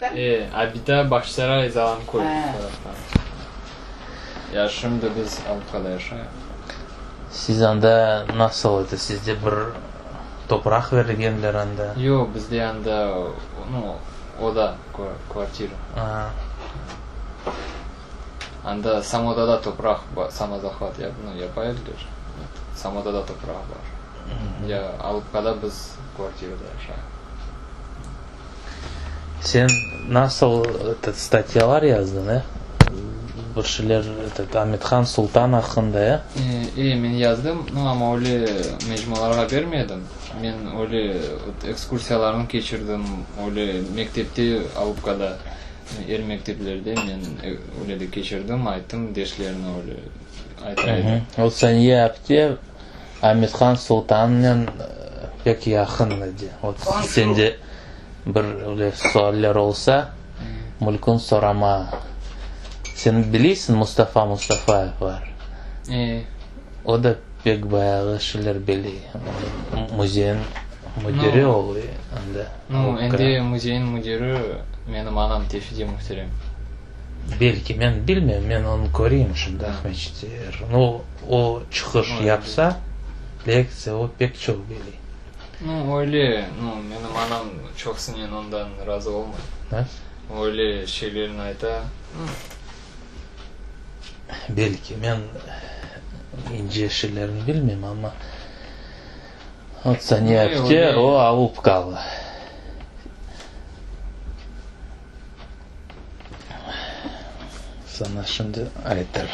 E, a bita Bağçasaray Zalanköy taraftan. Ya şimdi biz Alupkada yaşayıq. Siz anda nasıl edi, sizde bir topraq bergenler anda? Yoq, bizde anda, nu, oda, kvartira. Anda Samodada topraq, samozahvat nu, yapa ediler. Samodada topraq bar. Ya Alupkada biz kvartirada yaşayıq. Sen nasıl etot statyalar yazdın, e? Bir şeyler etot Amethan Sultan aqqında, e? E, men yazdım, nu, amma öyle mecmualarğa bermedim. Men öyle ekskursiyalarnı keçirdim, öyle mektepte, Alupkada, er mekteplerde men öyle de keçirdim, ayttım, derslerni öyle ayta edim. O Saniye apte Amethan Sultannen pek yaqın edi. Ot, sende bir öyle sualler olsa, mülkün sorama. Sen bileysiñ, Mustafa Mustafayev bar. E. O da pek bayağı şeyler biley. Müzeyniñ müdiri ol anda. Nu, endi müzeyniñ müdiri menim anam Tevfide mühterem. Belki, men bilmeyim, men onı köreyim şimdi Aqmescitte. Nu, o çıqış yapsa, lektsiya, o pek çoq biley. Nu, öyle, nu, menim anam çoqsınen ondan razı olmay. Öyle şeylerni ayta. Belki, men ince şeylerni bilmeyim, amma vot Saniye apte, o alupkalı. Sana şimdi aytır.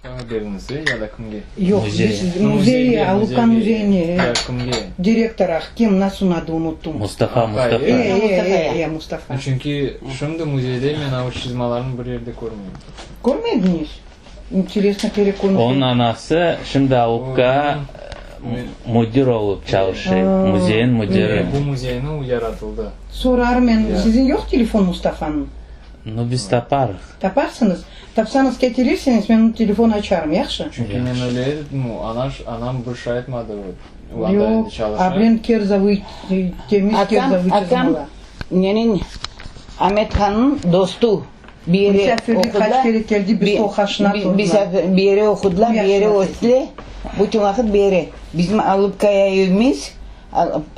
Saña beriñiz, ya da kimge? Yoq, biz müzey, Alupka müzeyine. Ya kimge? Direktor, kim, nasıl adı unuttım. Mustafa, Mustafa. E, e, e, Mustafa. Çünki şimdi müzeyde men avuç çizmalarnı bir yerde körmeyim. Körmediñiz? İnteresno, kerek onı. Onıñ anası şimdi Alupka müdir olıp çalışa, müzeyniñ müdiri. Bu müzeyni o yaratıldı. Sorarım men, siziñ yoq telefon Mustafanıñ? Nu, biz taparıq. Taparsıñız? Tapsañız ketirirsiñiz, men telefon açarım, yahşı? Çünki men öyle edim, anam bir şey aytmadı, o anda endi çalışa. Yoq, a bilen kerzavıy, temiz kerzavıy Akam, akam neniñ, Amet-hannıñ dostu. Bir yere Misafirlik qaç oqudılar, kere keldi, biz o haşına turdılar. bir yere oqudılar, bir yere östüler, bütün vaqıt bir yere. Bizim Alupkaya evimiz,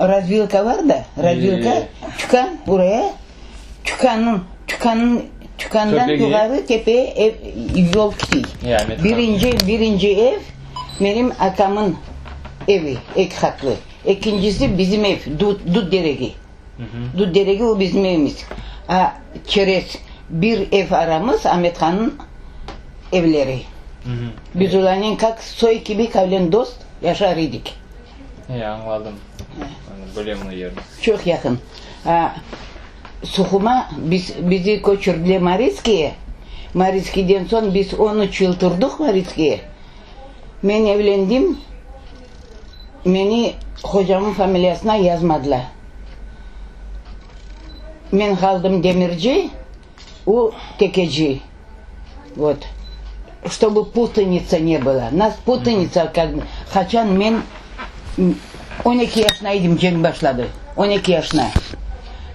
razvilka var da, razvilka, tükân buraya, tükânnıñ, tükânnıñ, tükândan yuqarı tepeye ev, yol ketiy. Birinci, birinci ev menim akamın evi, eki qatlı. Ekincisi bizim ev, Dut, Dut deregi. Dut deregi o bizim evimiz. A, çerez bir ev aramız Amethan'nıñ evleri. Biz olarnen kak soy kibi kavlen dost yaşar edik. E, añladım. Bilem o yerni. Çoq yaqın. A, Suhuma biz, bizi köçürdiler Maritskiye. Maritskiyden soñ biz on üç yıl turdıq Maritskiye. Men evlendim. Meni hocamın familiyasına yazmadılar. Men qaldım Demirci, o Tekeci. Vot. Ştobu putanitsa ne было. Nas putanitsa, kak, qaçan men 12 yaşına edim cenk başladı. 12 yaşına.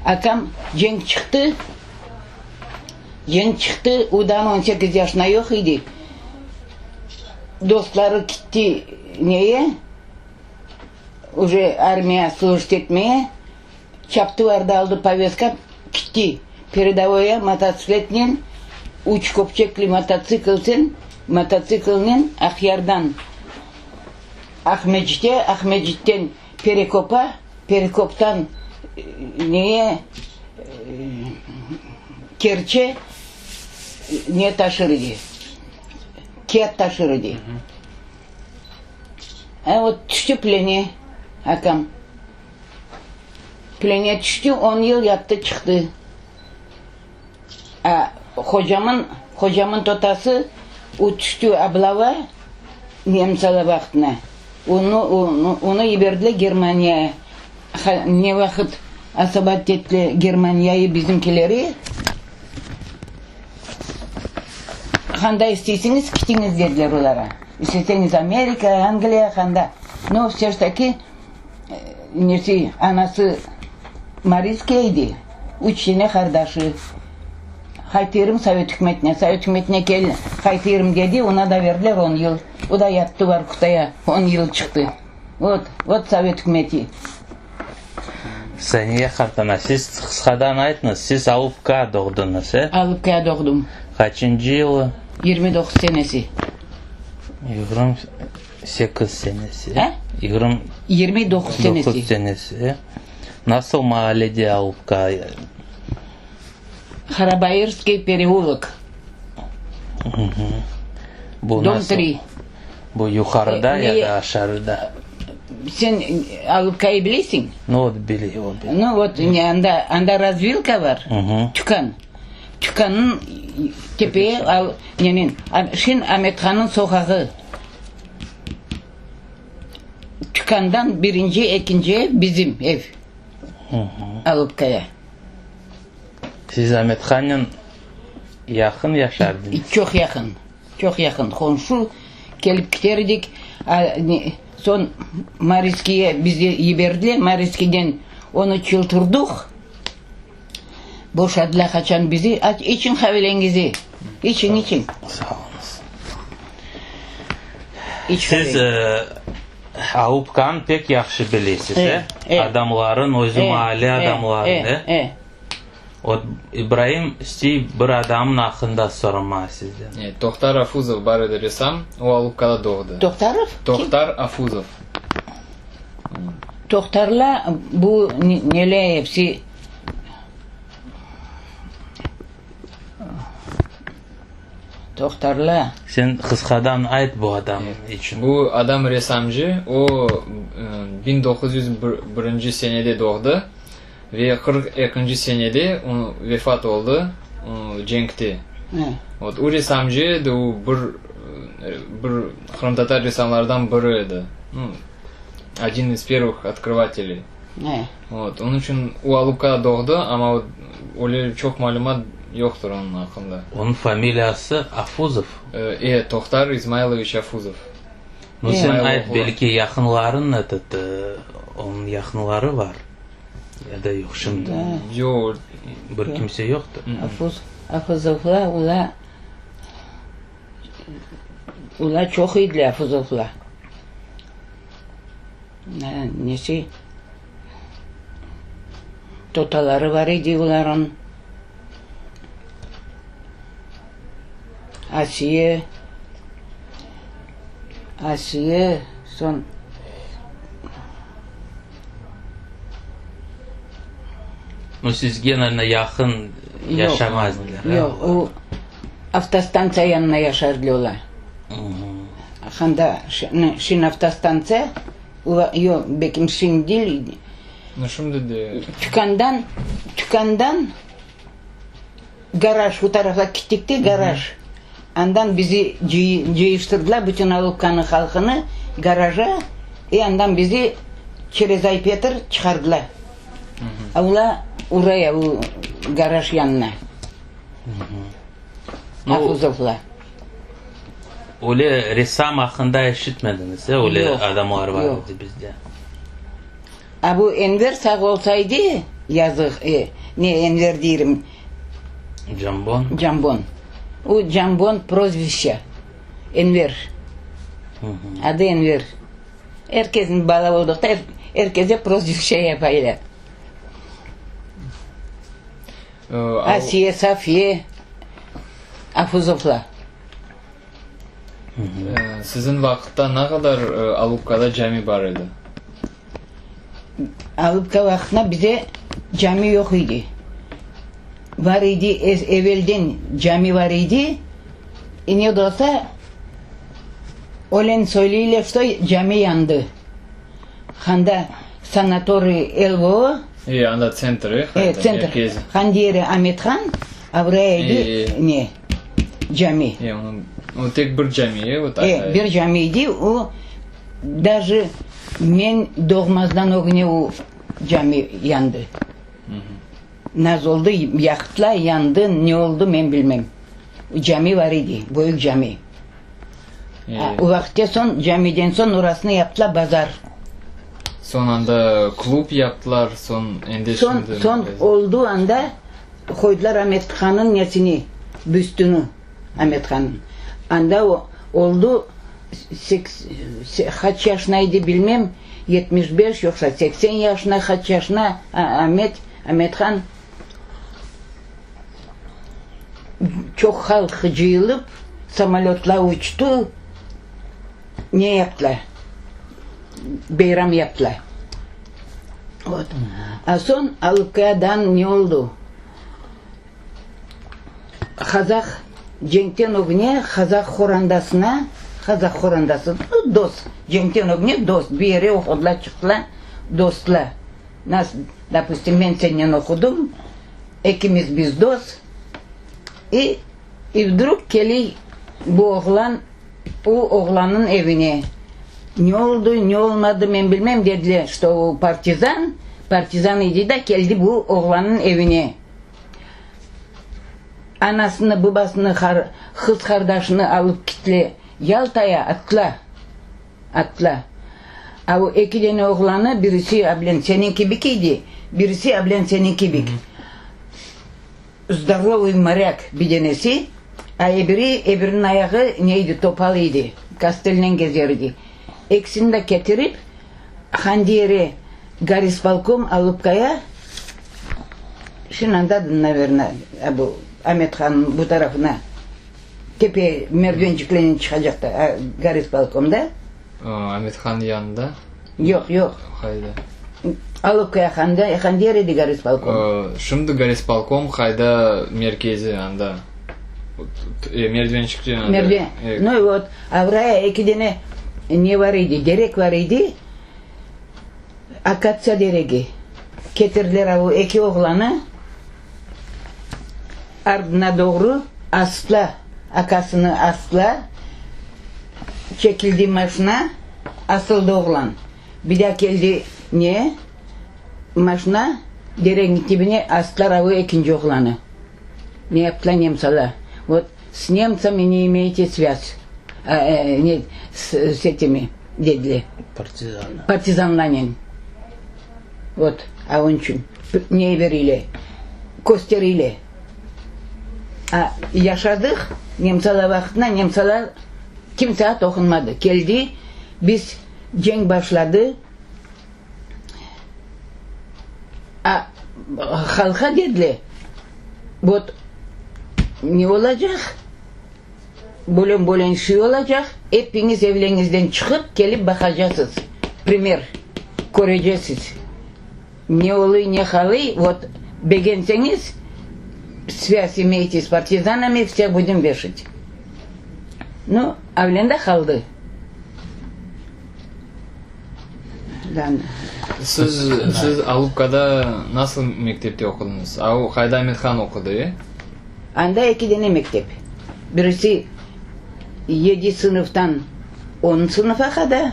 Akam cenk çıqtı, cenk çıqtı, o daa 18 yaşına yoq idi. Dostları kitti neye, uje armiya slujit etmeye, çaptılar da aldı poveska, kitti peredovoyğa mototsikletnen, üç köpçekli mototsiklten, mototsiklnen Aqyardan Aqmecit'e, Aqmecitten Perekopa, Perekoptan neye, Kerçe ne taşır idi. Kâğıt taşır idi. E, o tüşti plene, akam. Plene tüşti, on yıl yattı, çıqtı. A, hocamın, hocamın totası, o tüşti oblava nemtsalar vaqtına. Onı, onı yiberdiler Germaniyaya. Ne vaqıt asabat ettiler Germaniyayı bizimkileri. Qanda isteysiñiz, kitiñiz, dediler olara. İsteseñiz Amerika, Angliya, qanda. No, vse ж таки, nesi, anası Maritskiy edi. Üç dene qardaşı. Qaytırım Sovet ükümetine, Sovet ükümetine kel, qaytırım dedi, ona da berdiler on yıl. O da yattı Vorkutaya, on yıl çıqtı. Vot, vot Sovet ükümeti. Saniye qartana, siz qısqadan aytıñız, siz Alupka doğdıñız, e? Alupkaya doğdım. Qaçıncı yılı? 29 senesi. 28 senesi. E? 29 senesi. 29 senesi, e? Nasıl maallede Alupka? Harabayırskiy pereulok. Bu Dom nasıl? 3. Bu yuqarıda E, ya ne- da aşağıda? Sen Alupkayı bilesiñ? Nu, vot, bile, o bile. Nu, vot, ne, anda, anda razvilka bar, tükân. Tükânnıñ tepeye al, nenen, Şin Amethanıñ soqağı. Tükândan birinci, ekinci ev bizim ev, Alupkaya. Siz Amethannen yaqın yaşardıñız? Çoq yaqın, çoq yaqın. Qonşu, kelip kiter edik. Soñ Maritskiye bizi yiberdiler, Maritskiyden on üç yıl turduq. Boşadılar qaçan bizi. İçiñ qaveleñizi, içiñ, içiñ. Sağ oluñız. Siz Alupkanı pek yahşı bilesiz, e? Adamların, özü maalle adamların, e? E, e. Ot, İbraim istey bir adamnıñ aqqında soramağa sizden. E, Tohtar Afuzov bar edi ressam, o Alupkada doğdı. Tohtarov? Kim? Tohtar Afuzov. Tohtarla bu nele episi Tohtarla. Sen qısqadan ayt bu adam içün. Bu adam ressamcı, o 1901 senede doğdı ve 42 senede vefat oldı cenkte. Vot, o ressamcı edi, o bir bir qırımtatar ressamlardan biri edi. Nu, odin iz pervıh otkrıvateley. Vot, onıñ içün o Alupkada doğdı, amma öyle çoq malümat yoqtır onıñ aqqında. Onıñ familiyası Afuzov? E, Tohtar İzmayloviç Afuzov. Nu, sen ayt, belki yaqınlarıñ etot, onıñ yaqınları bar ya da yoq şimdi? Yoq. Bir kimse yoqtır? Afuz, Afuzovlar, olar, olar çoq ediler, Afuzovlar. Nesi, totaları bar edi olarnıñ. Asiye, Asiye, soñ Nu, sizge, naverno, yaqın yaşamazdılar, a? Yoq, o, avtostantsiya yanına yaşardılar olar. Anda şin avtostantsiya, yoq, belkim şin değil. Nu, şimdi de. Tükândan, tükândan garaj, o tarafqa kettik de, garaj. Andan bizi cıyıştırdılar, bütün Alupkanıñ halqını garaja, i andan bizi çerez Ay-Petr çıqardılar. A olar oraya, o garaj yanına. Afuzovlar. Öyle ressam aqqında eşitmediñiz, e? Öyle Yoq, adamlar bar yoq. edi bizde. A bu Enver sağ olsaydı, yazıq, e, ne Enver deyrim. Cambon. Cambon. O Cambon prozvişçe, Enver. Adı Enver. Er kesniñ bala olduqta er, er kese prozvişçe yapaylar. Asiye, Safiye, Afuzovlar. Siziñ vaqıtta ne qadar Alupkada cami bar edi? Alupka vaqtında bize cami yoq edi. Bar edi, evelden cami bar edi. E ne de olsa, ölen söyleyler, şto cami yandı. Handa sanatoriy LVO. E, anda tsentr, e, E, tsentr. Handi yeri Amethan, a buraya edi ne, cami. E, onıñ, o tek bir cami, e, o E, bir cami edi, o daje men doğmazdan ögüne o cami yandı. Naz oldı, yaqtılar, yandı, ne oldı, men bilmem. Cami bar edi, büyük cami. O vaqıtte soñ, camiden soñ orasını yaptılar bazar. Soñ anda klub yaptılar, soñ endi Soñ, şimdi soñ magazin. oldu anda, qoydılar Amet-Hannıñ nesini, büstüni Amet-Hannıñ. Anda o, oldu, seks, qaç yaşına edi bilmem, 75 yoqsa 80 yaşına, qaç yaşına Amet, Amet-Han. Çoq halq cıyılıp, samolötlar uçtı, ne yaptılar, beyram yaptılar. Vot. A soñ Alıpkayadan ne oldu? Qazaq cenkten ögüne qazaq qorandasına, qazaq qorandası, dost, cenkten ögüne dost, bir yere oqudılar, çıqtılar, dostlar. Nas, dopustim, men sennen oqudım, ekimiz biz dost, i, i vdrug keliy bu oğlan, o oğlannıñ evine. Ne oldı, ne olmadı, men bilmem, dediler, çto o partizan, partizan idi da, keldi bu oğlannıñ evine. Anasını, babasını, qız qardaşını alıp kittiler Yaltaya, attılar. Atla. A o eki dene oğlanı, birisi ablen seniñ kibik idi, birisi ablen seniñ kibik. Zdorovıy morâk bir denesi, a ebiri, ebiriniñ ayağı ne idi, topal idi, kostelnen gezer idi. Ekisini de ketirip, Handiyere gorispolkom Alupkaya, şimdi andadır, naverno, a bu Amet-Hannıñ bu tarafına. Tepe merdivençiklernen çıqacaqta, gorispolkomda. Amet-Han yanında? Yoq, yoq. Qayda? Alupkaya handa, handa yer edi gorispolkom? Şimdi gorispolkom qayda merkezi anda? Merdivençikte anda. Merdiven. Nu vot, avraya eki dene ne bar edi, derek bar edi, akatsiya deregi. Ketirdiler avu eki oğlanı. Ardına doğru asla, akasını asla, çekildi maşna, asıldı oğlan. Bir daa keldi ne, maşna deregiñ tibine astılar avu ekinci oğlanı. Ne yaptılar nemsalar? Vot, s nemtsami ne imeyte svâz, ne, s etimi, dediler. Partizanlar. Partizanlarnen. Vot, a onıñ içün ne berile, kösterile. A yaşadıq, nemsalar vaqtında nemsalar kimsege toqunmadı. Keldi, biz cenk başladı, a halqa dediler, vot, ne olacaq, bölen-bölen şey olacaq, epiñiz evleñizden çıqıp kelip baqacasız, primer, körecesiz, ne oluy, ne qalıy, vot, begenseñiz, svâz imeyte s partizanami, vseh budem veşat. Nu, avlenda qaldı. Siz, siz Alupkada nasıl mektepte oqudıñız? A, o qayda Amethan oqudı, e? Anda eki dene mektep. Birisi yedi sınıftan on sınıfa qadar,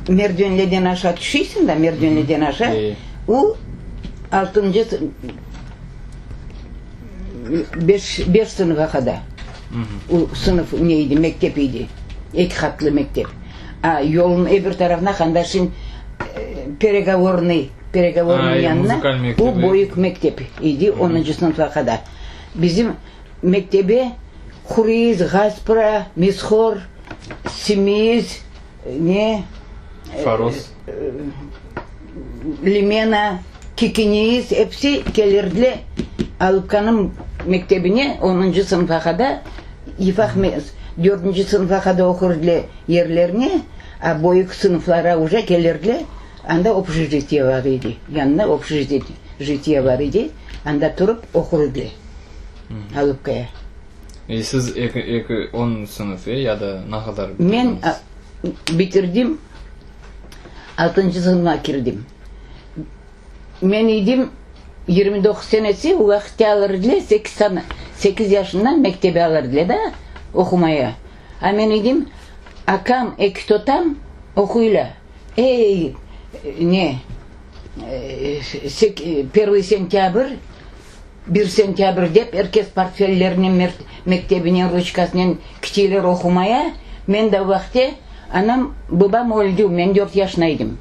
merdivenlerden aşağı tüşeysiñ da, merdivenlerden aşağı, o altıncı, beş, beş sınıfa qadar. O sınıf ne edi, mektep edi, eki qatlı mektep. A yolnıñ ebir tarafına anda şimdi peregovornıy, peregovornıy yanına, o böyük mektep edi, onuncı sınıfqa qadar. Bizim mektebe Huriz, Gaspra, Mishor, Simiz, ne, Foros, Limena, Kikiniz, episi kelirdiler Alupkanıñ mektebine onuncı sınıfqa qadar, İfaq dördünci sınıfqa qadar oqurdılar yerlerine, a böyük sınıflara uje kelirdiler, anda obşejitiye bar edi, yanında obşejitiye bar edi, anda turıp oqurdılar Alupkaya. E siz eki, eki, on sınıf, e, ya da ne qadar bitirdiñiz? Men bitirdim, altıncı sınıfqa kirdim. Men edim 29 senesi, o vaqıtte alır ediler, sekiz sana, sekiz yaşından mektebe alır ediler da, oqumaya. A men edim, akam, eki totam oquylar. Ey, ne, pervıy sentâbr, bir sentâbr dep er kes portfellerinen, mektebinen, ruçkasınen kiteyler oqumaya. Men de o vaqıtte anam, babam öldi, men dört yaşında edim.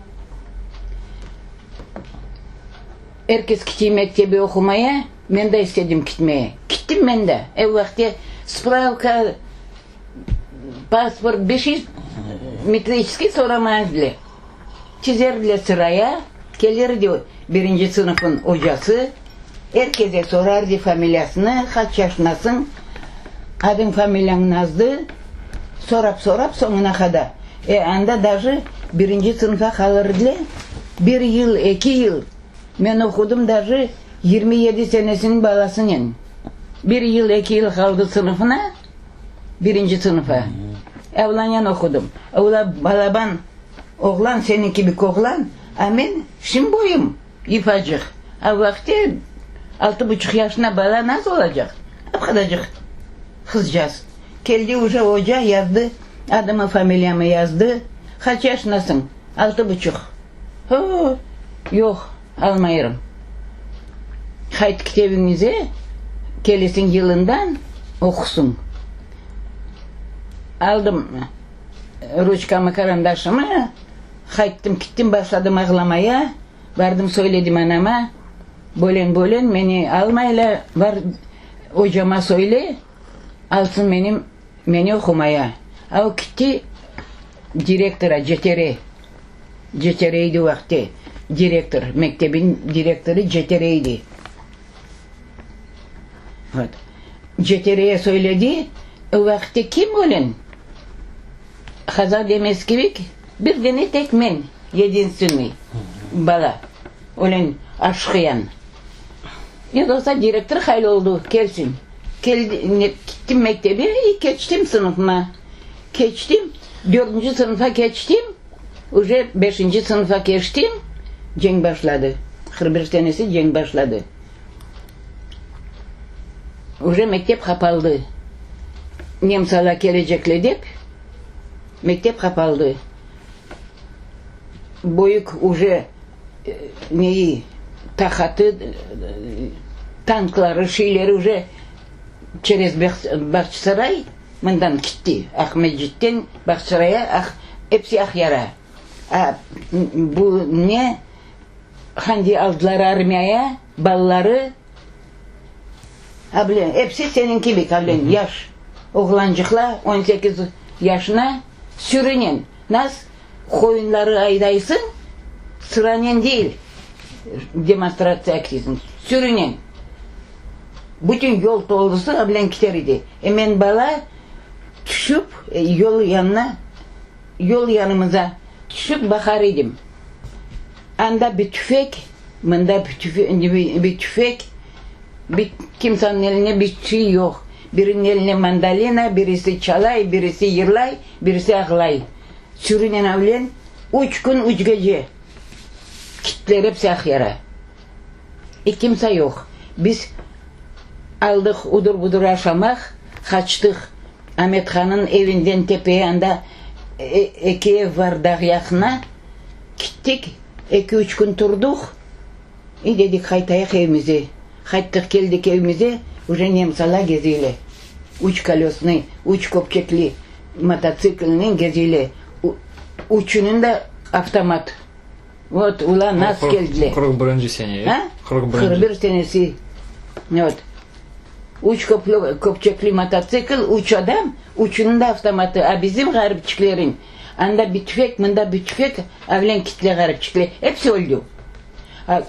Er kes kite mektebe oqumaya, men de istedim kitmeye. Kittim men de. O vaqıtte spravka, pasport, bir şey metriçeskiy soramazdılar. Tizerdiler sıraya, kelirdi birinci sınıfıñ ocası, er kese sorardı familiyasını, qaç yaşındasıñ, adıñ, familiyañ nazdı, sorap-sorap soñuna qadar. E, anda daje birinci sınıfa qalırdılar, bir yıl, eki yıl. Men oqudım daje 27 senesiniñ balasınen. Bir yıl, eki yıl qaldı sınıfına, birinci sınıfa. Avlanen oqudım. Ola balaban oğlan, seniñ kibi oğlan, a men şim boyum, yufacıq. A vaqıtte altı buçuq yaşında bala nasıl olacaq? Ap-qadacıq qızcaz. Keldi uje oca, yazdı, adımı, familiyamı yazdı. Qaç yaşındasıñ? Altı buçuq. Ho, yoq, almayırım. Qayt kitebiñize, kelesiñ yılından oqusıñ. Aldım ruçkamı, karandaşımı, qayttım, kittim, başladım ağlamaya. Bardım, söyledim anama, bölen-bölen meni almaylar, bar ocama söyle, alsın menim, meni oqumaya. A o kitti direktora, Cetere, Cetere edi o vaqıtte direktor, mektebin direktorı Cetere edi. Vot. Cetereye söyledi, o vaqıtte kim ölen? Haza demez kibik, bir dene tek men, yedinstvenniy bala, ölen aşqıyan. Ne de olsa direktor hayli oldu, kelsin. Keldi, gittim mektebe, i keçtim sınıfıma. Keçtim, dördünci sınıfa keçtim, uje beşinci sınıfa keçtim, cenk başladı. 41 senesi cenk başladı. Uje mektep qapaldı. Nemsalar kelecekler dep, mektep qapaldı. Büyük uje neyi, taqatı, tankları, şeyleri uje çerez Bağçasaray mından kitti. Aqmescitten Bağçasaraya, episi Aqyara. A, bu ne, hangi aldılar armiyaya, balaları, a, bile, episi seniñ kibi, a, bile, yaş oğlancıqlar, 18 yaşına sürünen, nas qoyunları aydaysıñ, sıranen değil, demonstratsiya etesiñ, sürünen. Bütün yol tolusı, a, bile, kiter edi. E, men bala tüşüp, yol yanına. Yol yanımıza tüşüp baqar edim. Anda bir tüfek, mında bir tüfek, bir kimseniñ eline bir şey yoq. Biriniñ eline mandolina, birisi çalay, birisi yırlay, birisi ağlay. Sürünen avlen üç kün, üç gece kittiler episi Aqyara. E kimse yoq. Biz aldıq udur-budur aşamaq, qaçtıq. Amethanıñ evinden tepeye anda eki ev var dağ yaqına, kittik, eki-üç kün turduq, i dedik qaytayıq evimize. Qayttıq keldik evimize, uje nemsalar geziyler. Üç kolösnıy, üç köpçekli mototsiklnen geziyler. Üçüniñ de avtomat. Vot, ular nas keldiler. 41 sene, Ha? 41 senesi. Vot. Üç köpçekli mototsikl, üç adam, üçüniñ de avtomatı. A bizim ğaripçiklerin, anda bir tüfek, mında bir tüfek, avlen kittiler ğaripçikler. Episi öldü. A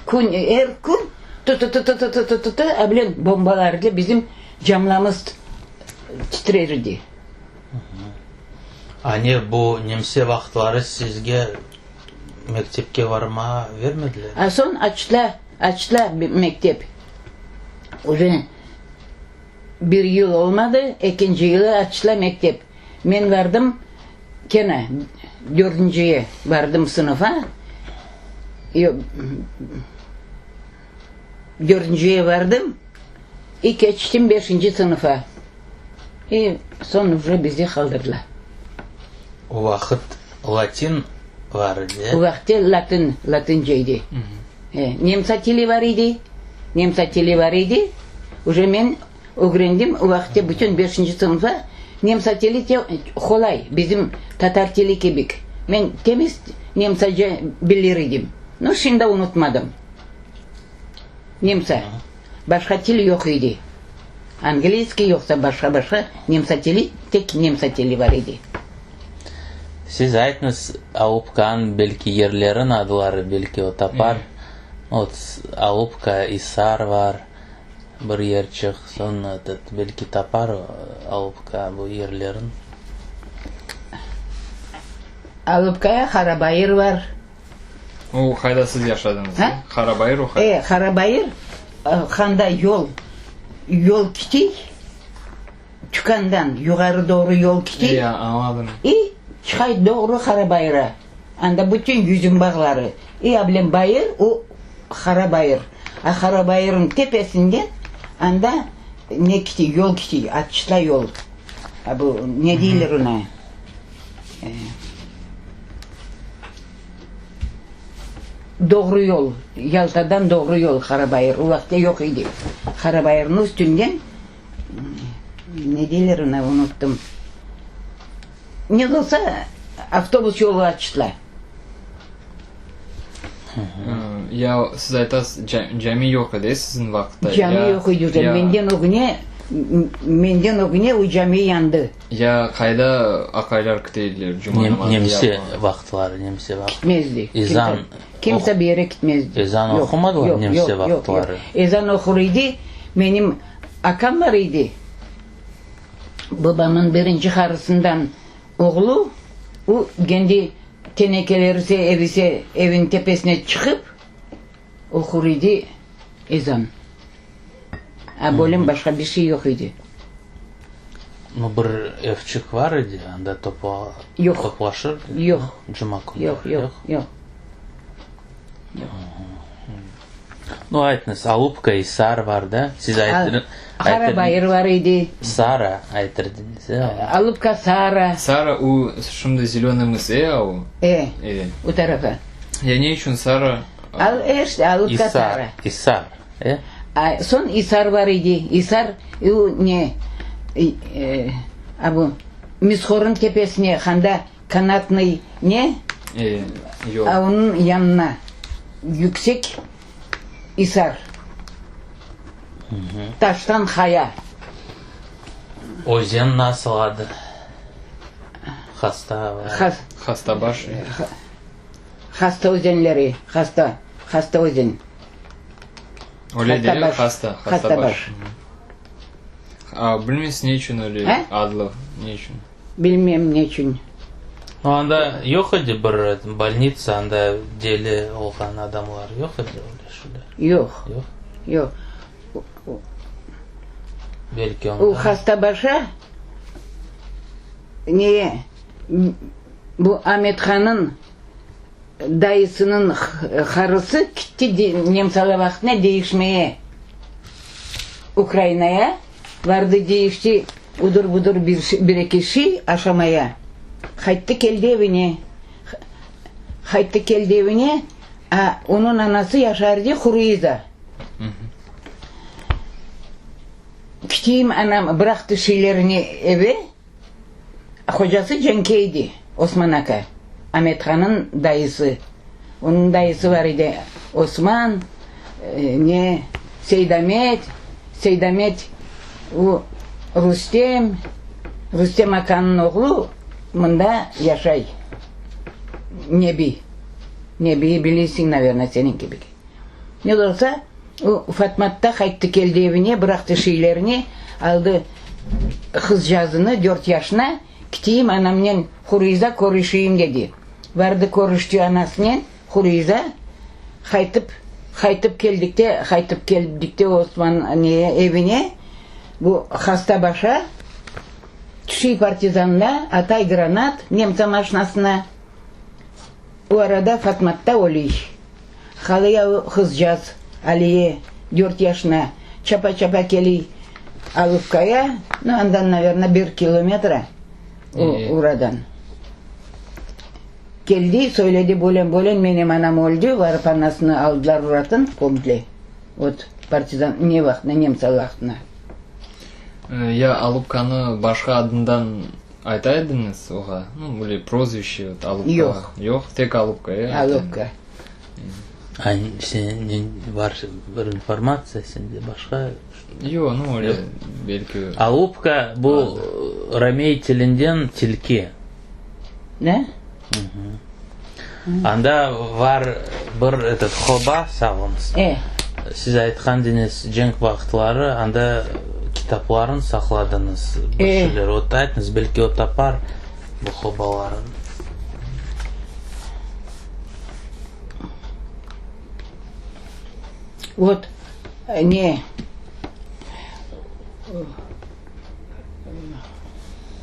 kün, er kün tı-tı-tı-tı-tı-tı-tı, avlen bombalar ile bizim camlamız titrer edi. Ane, bu nemse vaqıtları sizge mektepke varma vermediler? A soñ açtılar, açtılar mektep. Uje bir yıl olmadı, ekinci yılı açtılar mektep. Men vardım kene dördünciye vardım sınıfa. Yoq, dördünciye vardım i keçtim beşinci sınıfa. I soñ uje bizi qaldırdılar. O vaqıt latin var edi? O vaqıtte latın, latınca edi. Nemsa tili var edi, nemsa tili var edi. Uje men ögrendim, o vaqıtte bütün beşinci sınıfa nemsa tili qolay, bizim tatar tili kibik. Men temiz nemsaca bilir edim. No, şimdi unutmadım. Nemsa. Başqa til yoq idi. Angliyskiy yoqsa başqa-başqa, nemsa tili, tek nemsa tili bar idi. Siz aytñız, Alupkanıñ belki yerlerin adları, belki o tapar. Ot, Alupka, İsar bar, bir yerçik, soñ etot, belki tapar Alupka bu yerlerin. Alupkaya Qarabayır bar. O qayda siz yaşadıñız? Ha? Qarabayır o qayda? E, Qarabayır, handa yol, yol kitiy, tükândan yuqarı doğru yol kitiy. E, añladım. İ çıqay doğru Qarabayıra. Anda bütün yüzüm bağları. İ abilem bayır, o Qarabayır. A Qarabayırnıñ tepesinden anda ne kitiy, yol kitiy, açıla yol. A bu ne deyler ona? Doğru yol, Yaltadan doğru yol Qarabayır, o vaqıtta yoq idi. Qarabayırnıñ üstünden, ne deyler ona, unuttım. Ne de olsa, avtobus yolu açtılar. Ya siz aytasız, cami yoq edi siziñ vaqıtta? Cami yoq edi, menden ögüne, menden ögüne o cami yandı. Ya qayda aqaylar kite ediler cuma namazını Nemse yapmağa? vaqıtları, nemse vaqıt. Kitmezdi. Ezan Kimse bir yere kitmezdi. Ezan oqumadılar nemse vaqıtları? Ezan oqur edi, menim akam bar edi, babamnıñ birinci qarısından oğlu, o kendi tenekelerse, evise, eviniñ tepesine çıqıp oqur edi ezan. A bölüm başqa bir şey yoq edi. No, bir evçik var edi, anda topla, Yoq. toplaşır Yoq. Cuma künü. Yoq, yoq, yoq. No, aytınız, Alupka, İsar var da? Siz aytır, Qarabayır var edi. Sara aytırdıñız, e? Alupka, Sara. Sara, o şimdi Zelönıy mıs, e, o? E, E. o tarafa. Ya ne içün Sara? Al, e, işte, Alupka, Sara. İsar, İsar. E? A, soñ İsar bar edi. İsar, u ne, e, a bu, Mishornıñ tepesine, handa kanatnıy ne, E, yol. a onıñ yanına yüksek İsar. Taştan qaya. Özen nasıl adı? Hasta var. Has, Hastabaş. Hasta özenleri, hasta, hasta özen. Öyle değil, Hastabaş. hasta, Hastabaş. hastabaş. A, bilmeysiz ne içün öyle He? adlı, ne içün? Bilmem ne içün. No, anda yoq edi bir bolnitsa, anda deli olğan adamlar yoq edi öyle şöyle? Yoq. Yoq? Yoq. Belki O ondan. Hastabaşa neye, bu Amethanıñ Dayısınıñ qarısı kitti nemsalar vaqtına deyişmeye Ukrainaya vardı, deyişti udur-budur bir-eki şey aşamaya. Qayttı keldi evine, qayttı keldi evine, a onıñ anası yaşar edi Huruiza. Kiçiyim anam bıraqtı şeylerini eve. Hocası Cenke edi, Osman aka, Amethanıñ dayısı. Onıñ dayısı bar edi, Osman, ne, Seydamet, Seydamet, o, Rustem, Rustem akanıñ oğlu mında yaşay, Nebi, Nebiyi bilirsiñ, naverno, seniñ kibi. Ne de olsa, o, Fatmatta qayttı keldi evine, bıraqtı şeylerini, aldı qızcağızını, dört yaşına, kiteyim anamnen Huriza körüşeyim dedi. Vardı körüşti anasınen Huriza, qaytıp, qaytıp keldikte, qaytıp keldikte Osman neye, evine, bu hasta başa, tüşey partizanla, atay granat nemtsa maşnasına. O arada Fatmatta ölüy. Halıya o qızcaz, Aliye, dört yaşına, çapa-çapa keliy Alupkaya, no, andan, naverno, bir kilometra o oradan. Keldi, söyledi, bölen-bölen, menim anam öldü, varıp anasını aldılar uratın, komple, vot, partizan, ne vaqtına, nemtsa vaqtına. Ya Alupkanı başqa adından ayta ediñiz oğa? Nu, böyle prozvişçe, vot, Alupka. Yoq. Yoq, tek Alupka, e? Alupka. Seniñ bar bir informatsiya sende başqa? Yoq, nu öyle belki. Alupka bu romey tilinden tilki. Ne? Anda var bir etot hoba, sağ oluñız. E. Siz aytqan deñiz cenk vaqıtları anda kitaplarını saqladıñız, bir şeyler. Ot aytıñız, belki o tapar bu hobalarını. Vot, ne,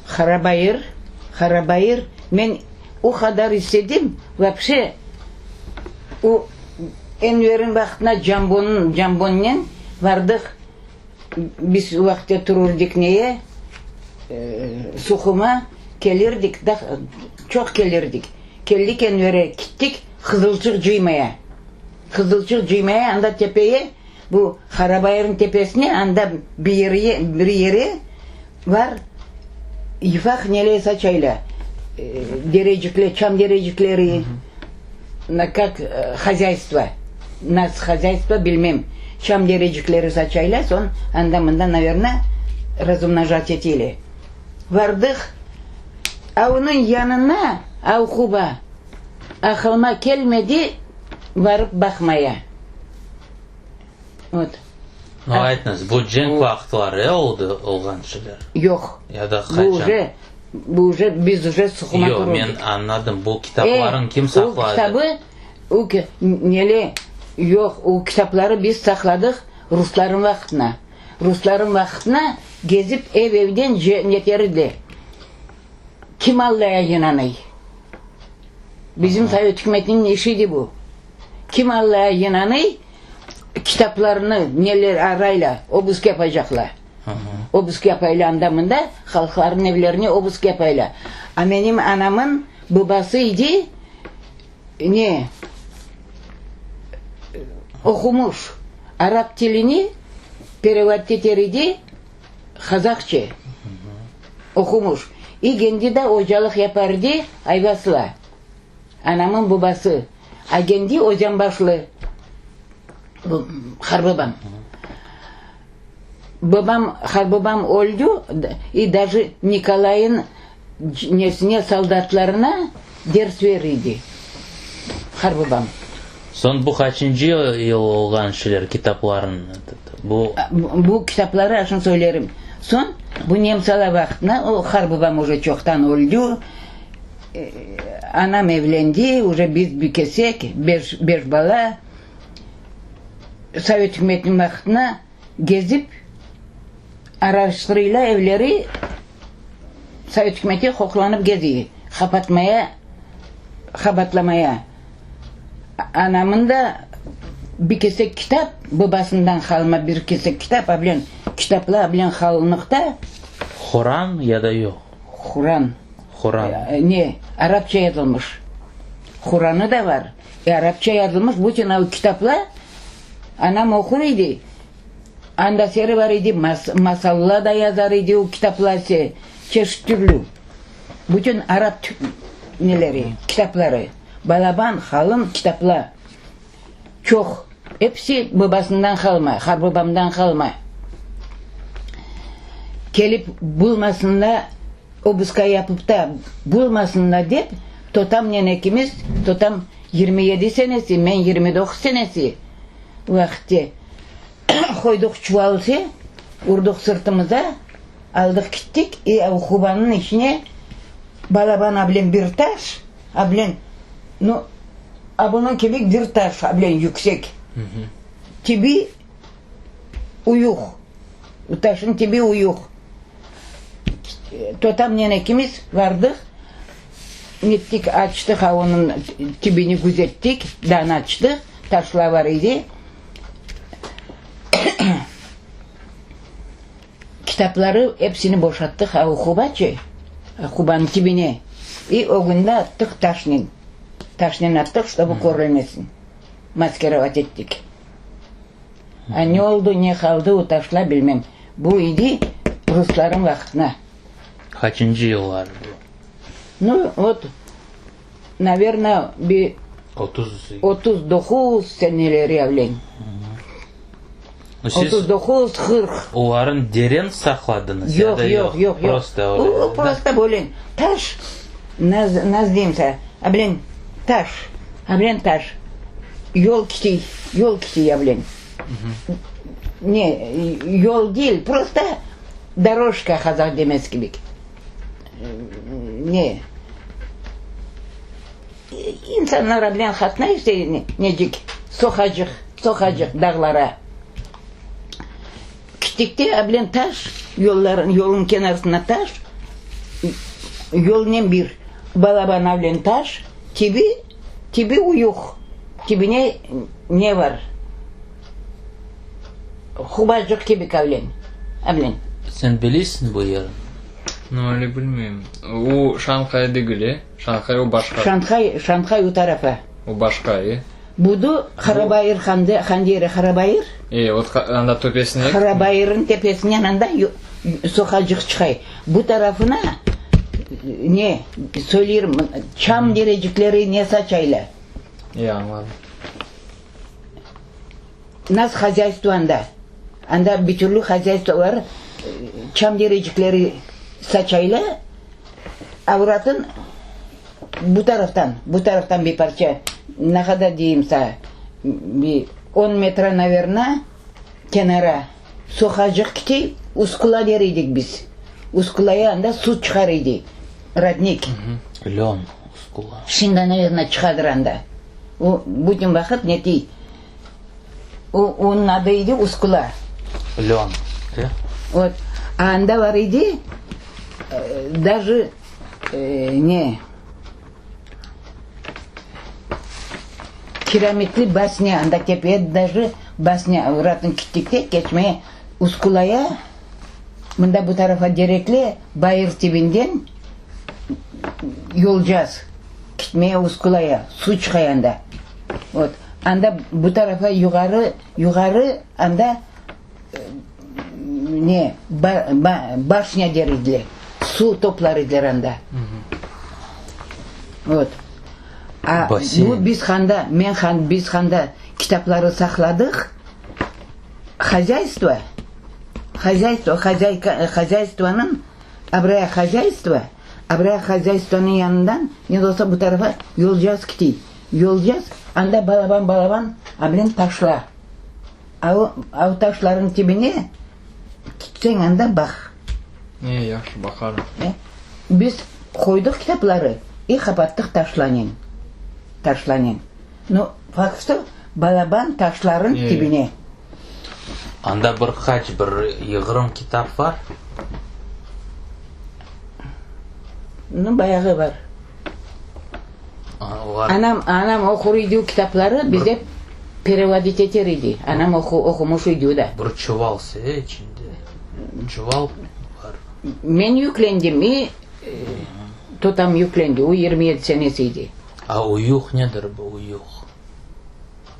Harabayır, Harabayır, men o qadar istedim, vapşe, o Enverniñ vaqtına Cambonıñ, Cambonnen bardıq, biz o vaqıtta tururdik neye, Suhuma kelirdik, da çoq kelirdik. Keldik Envere, kittik Qızılçıq cıymaya. Qızılçıq cıymaya, anda tepeye, Bu Qarabayırnıñ tepesine anda bir yeri, bir yeri var, yufaq nele saçayla, derecikler, çam derecikleri, na kak hozyaystvo, nas hozyaystvo bilmem, çam derecikleri saçayla, soñ anda-mında, naverno, razumnojat etile. Vardıq, a onıñ yanına Avquba, aqılıma kelmedi varıp baqmaya. Vot. No, aytıñız, bu cenk vaqıtları oldı olğan şeyler? Yoq. Ya da qaçan? Bu uje, bu uje, biz uje Suhuma Yoq, men añladım. Bu kitaplarnı kim saqladı? O kitabı, o nele, yoq, o kitapları biz saqladıq ruslarnıñ vaqtına. Ruslarnıñ vaqtına gezip ev-evden neterdi. Kim Allaya inanay? Bizim Sovet ükümetiniñ işi edi bu. Kim Allaya inanay, kitaplarını neler arayla, obusk yapacaqlar. Obusk yapayla anda-mında, halqlarnıñ evlerine obusk yapayla. A menim anamın babası idi, ne, oqumış, arap tilini perevod eter idi qazahça, oqumış. İ kendi de ocalıq yapar idi Ayvasıla. Anamın babası Agendi Özenbaşlı, bu qarbabam. Babam, qarbabam öldü, i daje Nikolayın nesine, soldatlarına ders ber idi qarbabam. Soñ bu qaçıncı yıl olğan şeyler, kitapların, bu? Bu kitapları aşın söylerim. Soñ bu nemsalar vaqtına, o qarbabam uje çoqtan öldü, Anam evlendi, uje biz bir kesek, beş, beş bala. Sovet ükümetiniñ vaqtına gezip, araştırıyla evleri Sovet ükümeti qoqlanıp geziy, qapatmaya, qabatlamaya. Anamın da bir kesek kitap, babasından qalma bir kesek kitap, abilen kitaplar abilen qalınlıqta. Quran ya da yoq? Quran. Quran. Ne, arapça yazılmış. Quranı da var. E, arapça yazılmış bütün o kitaplar anam oqur idi. Anda seri var idi, masallar da yazar idi o kitaplar çeşit türlü. Bütün arap neleri, kitapları. Balaban, qalın kitaplar. Çoq. Episi babasından qalma, qarbabamdan qalma. Kelip bulmasınlar, obuska yapıp da bulmasınlar dep, totamnen ekimiz, totam 27 senesi, men 29 senesi vaqıtte qoydıq çuvalse, urdıq sırtımıza, aldıq kittik, i hubanıñ içine balaban abilen bir taş, abilen, nu, A bunıñ kibi bir taş bilen yüksek. Tibi uyuq. Bu taşnıñ tibi uyuq. Totamnen ekimiz vardıq, nettik, açtıq, a onıñ tibini güzettik, dağnı açtıq, taşlar bar idi. Kitapları epsini boşattıq, a uqubaçı, uqubanıñ tibine, i ögünde attıq taşnen. Taşnen attıq, ştobu körülmesin. Maskirovat ettik. A ne oldu, ne qaldı o taşlar bilmem. Bu idi ruslarnıñ vaqtına. Qaçıncı yıllar bu? Nu, vot, naverno, bir. 30. 39 seneleri avlen. Siz 39, 40. Oların deren saqladıñız ya Yoq, da yoq, yoq, yoq. Prosto O, öyle, da? prosto böyle taş, naz, naz deyim sana, avlen taş, avlen taş, yol kitiy, yol kitiy avlen. Ne, yol değil, prosto doroşka qazaq demez kibik. Ne, insanlar avlen qatnay işte necik, soqacıq, soqacıq dağlara. Kiçikte avlen taş, yolların, yolun kenarısında taş, yolnen bir balaban avlen taş, tibi, tibi uyuq, tibine ne var? Hubacıq kibi avlen, avlen. Sen bilesiñ bu yerni? No, öyle bilmeyim. O Şanhay degil, e? Şanhay o başqa. Şanhay, Şanhay o tarafa. O başqa, e? Budu Qarabayır handı, han yeri Qarabayır. E, ot anda töpesine. Qarabayırnıñ tepesinen anda soqacıq çıqay. Bu tarafına ne, söyleyrim, çam derecikleri ne saçaylar. E, añladım. Nas hozyaystvo anda. Anda bir türlü hozyaystvo bar, çam derecikleri saçaylar. Avratın bu taraftan, bu taraftan bir parça, ne qadar deyim saña, bir on metre, naverno, kenara soqacıq kitey, Uskula der edik biz. Uskulaya anda suv çıqar edi, rodnik. Lön, Uskula. Şimdi, naverno, çıqadır anda. O, bütün vaqıt ne tey, o, onıñ adı edi Uskula. Lön, de. Vot, anda bar edi, daje, ne, kiramitli basnya, anda tepeye daje basnya, uratın kittik de, keçmeye Uskulaya, mında bu tarafa Derekli, bayır tibinden yolcaz. Kitmeye Uskulaya, suv çıqay anda. Vot, anda bu tarafa yuqarı, yuqarı anda ne, ba, ba, başnya der ediler, suv toplar ediler anda. Vot. A, Basseyn. bu biz handa, men han, biz handa kitapları saqladıq, hozyaystvo, hozyaystvo, hozyayka, hozyaystvanıñ, abraya hozyaystvo, Abraya hozyaystvanıñ yanından ne de olsa bu tarafa yolcaz kitiy. Yolcaz, anda balaban-balaban ablen taşlar. A o, a o taşlarnıñ tibine kitseñ anda baq. E, yahşı, baqarım. E, biz qoydıq kitapları i qapattıq taşlanen, taşlanen. No, fakt što, balaban taşlarnıñ tibine. Anda bir qaç, bir yığırım kitap bar? Nu, bayağı bar. Anam, anam oqur idi o kitapları, bize perevodit eter idi. Anam oqu, oqumış idi da. Bir çuval se içinde, çuval bar. Men yüklendim i, totam yüklendi, o 27 senesi idi. A uyuq nedir bu uyuq?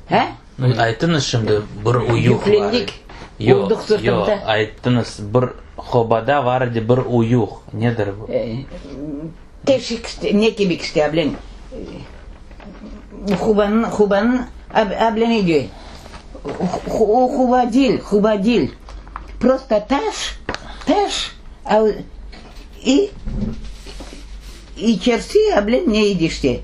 He? Nu, aytıñız şimdi, bir uyuq var. Yüklendik, Yoq, urduq sırtımıza. yoq, ayttıñız, bir hobada var edi bir uyuq. Nedir bu? Teşik, ne kibik işte, ablen, hubanıñ, hubanıñ, ablen edi, o huba değil, huba değil, prosto taş, taş, i İçerisi ablen ne idi işte.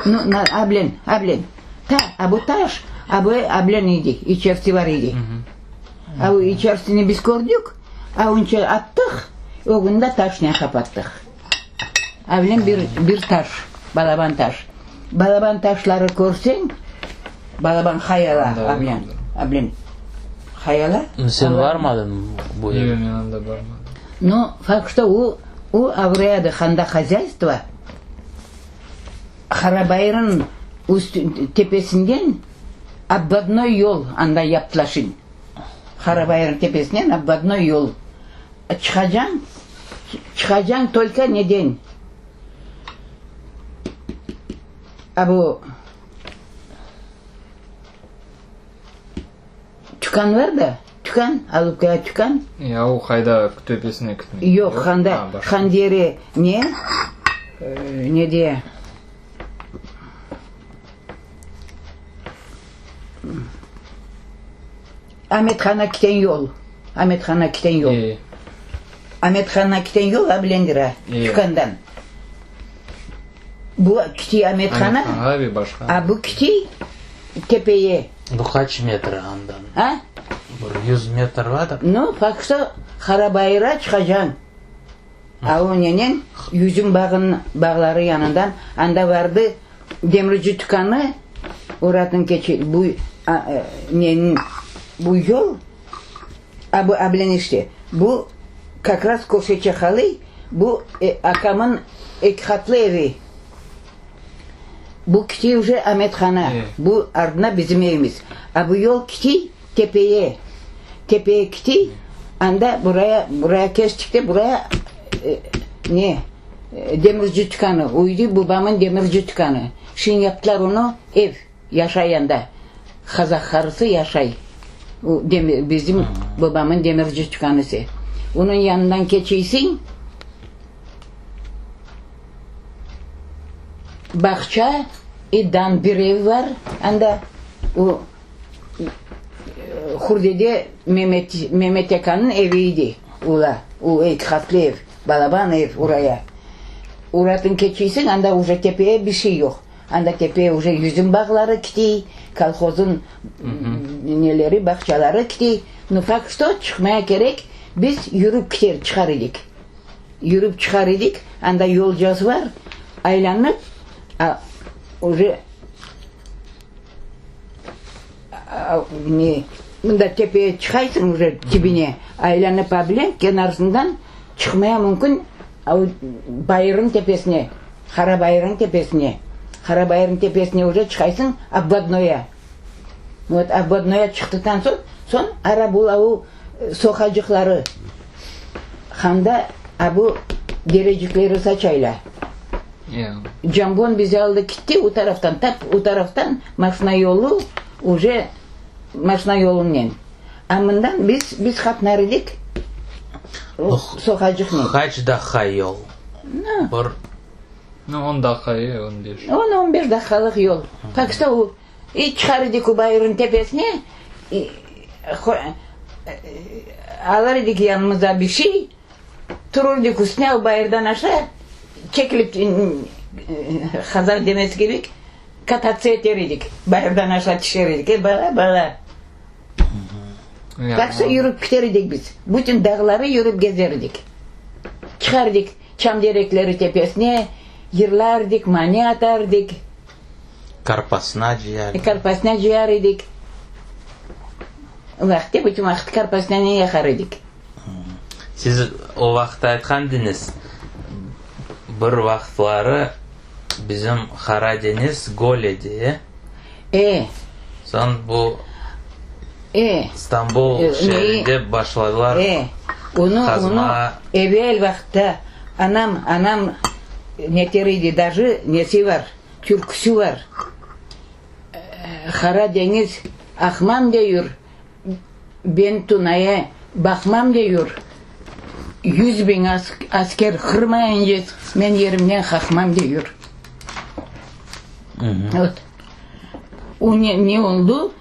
Nu, ablen, ablen. Ta, a bu taş, a bu ablen idi, içerisi var idi. A bu içerisini biz kördük, a onca attıq, ögünü de taşnen qapattıq. Ablen bir, bir taş, balaban taş. Balaban taşları körseñ, balaban hayala, ablen, ablen, hayala. Sen barmadıñ bu yerge? Yoq, men anda barmadım. Nu, fakt što o, o avrayadı handa hozyaystvo, Qarabayırıñ üstü, tepesinden obvodnoy yol anda yaptılar şimdi. Qarabayırıñ tepesinden obvodnoy yol. Çıqacañ, çıqacañ tolko neden? A bu Tükân bar da, tükân, Alupkaya tükân. Ya o qayda, töpesine kitmey? Yoq, handa, Handere ne, ne de. Amethan'a kiten yol. Amethan'a kiten yol. Amethan'a kiten yol abilendir a, tükândan. Bu kiti Amethan'a, a bu kiti tepeye. Bu qaç metr andan? A? Bir yuz metr bardır? Nu, paksa Qarabayır'a çıqacañ. A o nenen yüzüm bağın bağları yanından anda vardı demirci tükânı, oratın keçi bu neniñ bu yol a bu abilen işte bu kak raz köşeçe halıy bu akamın eki qatlı evi. Bu kiti uje Amet-hana, bu ardına bizim evimiz. A bu yol kiti tepeye, tepeye kiti, anda buraya, buraya keçtik de buraya ne, demirci tükânı, uydı babamın demirci tükânı. Şimdi yaptılar onı ev, yaşay anda, qazah qarısı yaşay, o bizim babamın demirci tükânısı. Onıñ yanından keçeysiñ. Bağça i dan bir ev bar anda. O, Hurdede Memet, Memet akanıñ evi idi ula, o eki qatlı ev, balaban ev oraya. Oratın keçiysiñ, anda uje tepeye bir şey yoq. Anda tepeye uje yüzüm bağları kitiy, kolhozın neleri, bağçaları kitiy. Nu, fakt şto, çıqmaya kerek, biz yürip kiter, çıqar edik. Yürip çıqar edik, anda yolcası bar, aylanıp, a, uje, ne, mında tepeye çıqaysıñ uje tibine, aylanıp a bile kenarısından çıqmaya mümkün, a o bayırnıñ tepesine, Qara bayırnıñ tepesine, Qara bayırnıñ tepesine uje çıqaysıñ Obvodnoye. Vot, Obvodnoye çıqtıqtan soñ, soñ ara bu avu soqacıqları, handa abu derecikleri saçaylar. Cambon bizi aldı kitti o taraftan, tap o taraftan maşna yolu uje maşna yolunen. A mından biz, biz qatnar edik o soqacıqnen. Qaç daqqa yol? Bir. Nu, on daqqa, e, on beş. On, on beş daqqalıq yol. Tak što o İ çıqar edik o bayırnıñ tepesine, alır edik yanımıza bir şey, turur edik üstüne, o bayırdan aşağı çekilip, Hazar demesi kerek, katatsiya eter edik, bayırdan aşağı tüşer edik, e, bala, bala. Baqsa yürip kiter edik biz, bütün dağları yürip gezer edik. Çıqar edik çam terekleri tepesine, yırlar edik, mane atar edik. Karpasna cıyar edik. Karpasna cıyar edik. Vaqıtte, bütün vaqıt karpasnanen yaqar edik. Siz o vaqıt aytqan ediñiz, bir vaqıtları bizim Qara deñiz göl edi, e? E. Soñ bu E. İstanbul şeerinde başladılar E. Onı, qazma. onı evel vaqıtta anam, anam neter edi, daje nesi bar. Türküsi bar. Qara deñiz aqmam deyur, ben Tunaya baqmam deyur, 100.000 asker qırmayınca men yerimden qaqmam deyur. Vot. O ne, ne oldu?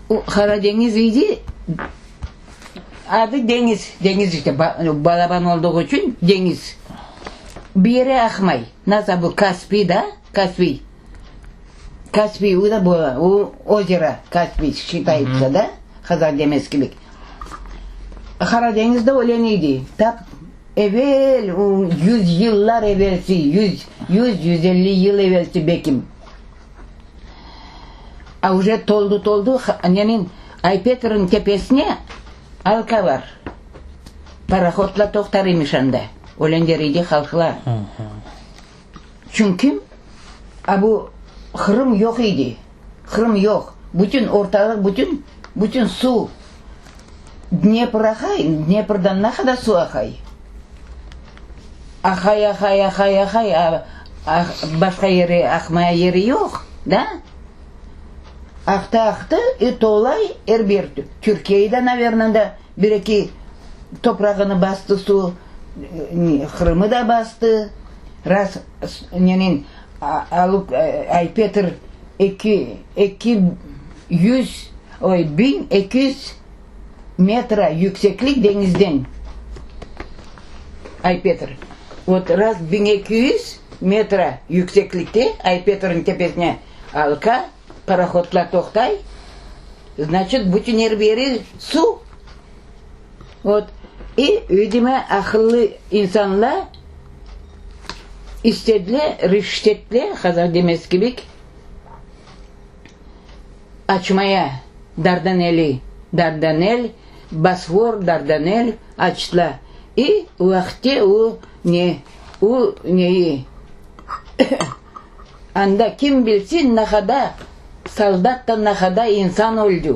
O Qara deñiz idi. Adı deñiz, deñiz işte, balaban olduğu içün deñiz. Bir yere aqmay. Nasıl bu Kaspiy da, Kaspiy. Kaspiy, o da bu, o ozero Kaspiy şitayıtsa da, Hazar deñiz kibi. Qara deñiz de öyle neydi, tap evel, o yüz yıllar evelsi, yüz, yüz, 150 yıl evelsi bekim. A uje toldu, toldu, neniñ, Ay-Petrniñ tepesine alka bar. Parohodlar toqtar emiş anda, ölenler edi halqlar. Çünki a bu Qırım yoq edi, Qırım yoq, bütün ortalıq, bütün, bütün suv Dnepr aqay, Dneprdan ne qadar suv aqay? Aqay, aqay, aqay, aqay, başqa yere aqmaya yeri yoq, da? Aqtı, aqtı, i tolay er bir Türkiyeyi de, naverno, da bir-eki toprağını bastı suv, Qırımı da bastı. Raz neniñ. Alıp Ay-Petr eki, 200, oy, 1200 metra yükseklik deñizden. Ay-Petr. Vot, raz 1200 metra yükseklikte Ay-Petrniñ tepesine alka, parohodlar toqtay, znaçit, bütün er bir yeri suv. Vot, i, vidimo, aqıllı insanlar istediler, rişit ettiler, qazaq demesi kibik, açmaya Dardaneli, Dardanel, Bosfor, Dardanel açtılar. I, o vaqıtte o ne, o neyi, anda kim bilsin naqada Soldat da naqada insan öldü.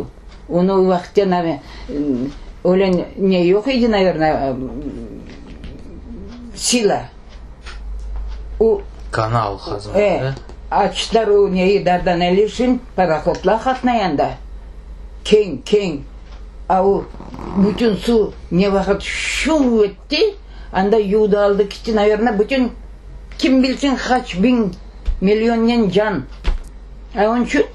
Onı o vaqıtte öyle ne yoq edi, naverno, sila. O, Kanal qazmadı. E, açtılar o neyi, Dardanelli içün parohodlar qatnay anda. Keñ, keñ. A o bütün suv ne vaqıt şuv etti, anda yuvdı aldı kitti, naverno, bütün, kim bilsin qaç biñ millionnen can. A onçün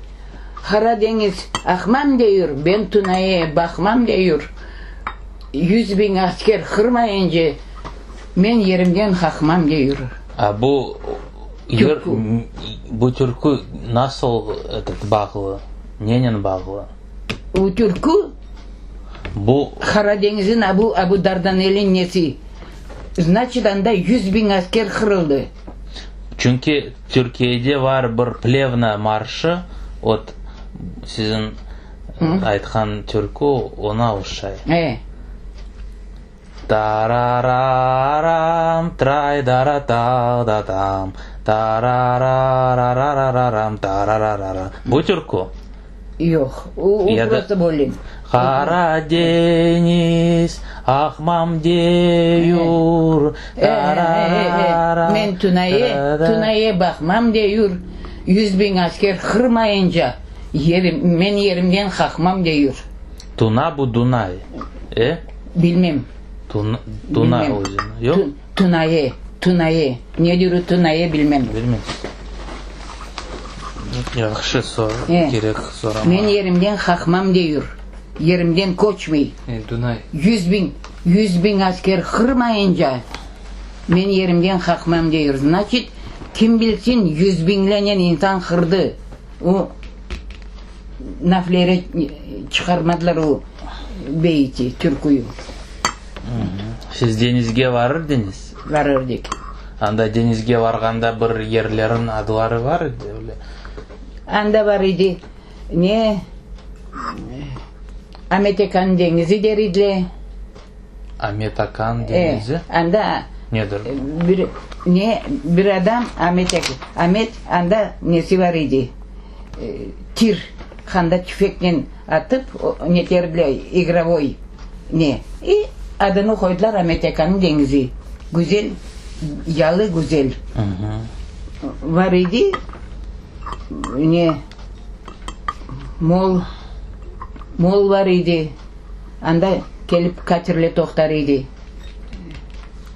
Qara deñiz aqmam deyür, ben Tunaya baqmam deyür. 100.000 asker qırmayınca men yerimden qaqmam deyür. A bu yır, bu türkü nasıl etot bağlı, nenen bağlı? O türkü Bu. Qara deñizin abu, abu Dardanelin nesi, znaçit anda 100.000 asker qırıldı. Çünki Türkiyede var bir Plevna marşı, ot, siziñ aytqan türkü oña oşay. E. Tarararam tray dara ta da tam tarararararararam tarararara. Bu türkü? Yoq, o, o prosto böyle. Qara deñiz, aqmam deyur, tararara. Men Tunaye, Tunaye baqmam deyur, 100.000 asker qırmayınca, yerim, men yerimden qaqmam deyur. Tuna bu Dunay, e? Bilmem. Tuna, Tuna özeni, yoq? Tunaye, Tunaye, nedir o Tunaye bilmem. Bilmem. Yahşı, sor, kerek sorama. Men yerimden qaqmam deyur, yerimden köçmey. Dunay. 100.000, 100.000 asker qırmayınca, men yerimden qaqmam deyur. Znaçit, kim bilsin, yüz biñlenen insan qırdı. O naflere çıqarmadılar o beyiti, türküyü. Siz deñizge varırdıñız? Varırdık. Anda deñizge varğanda bir yerlerniñ adları var edi öyle? Anda var edi, ne, Amet Ekan deñizi der ediler. Amet Akan deñizi? E, anda Nedir? Bir, ne, bir adam Amet Amet anda nesi var edi, tir, handa tüfeknen atıp neterdiler, igrovoy ne. İ adını qoydılar Amet Akanıñ deñizi. Güzel, yalı güzel. Var edi, ne, mol, mol var edi. Anda kelip katerle toqtar edi.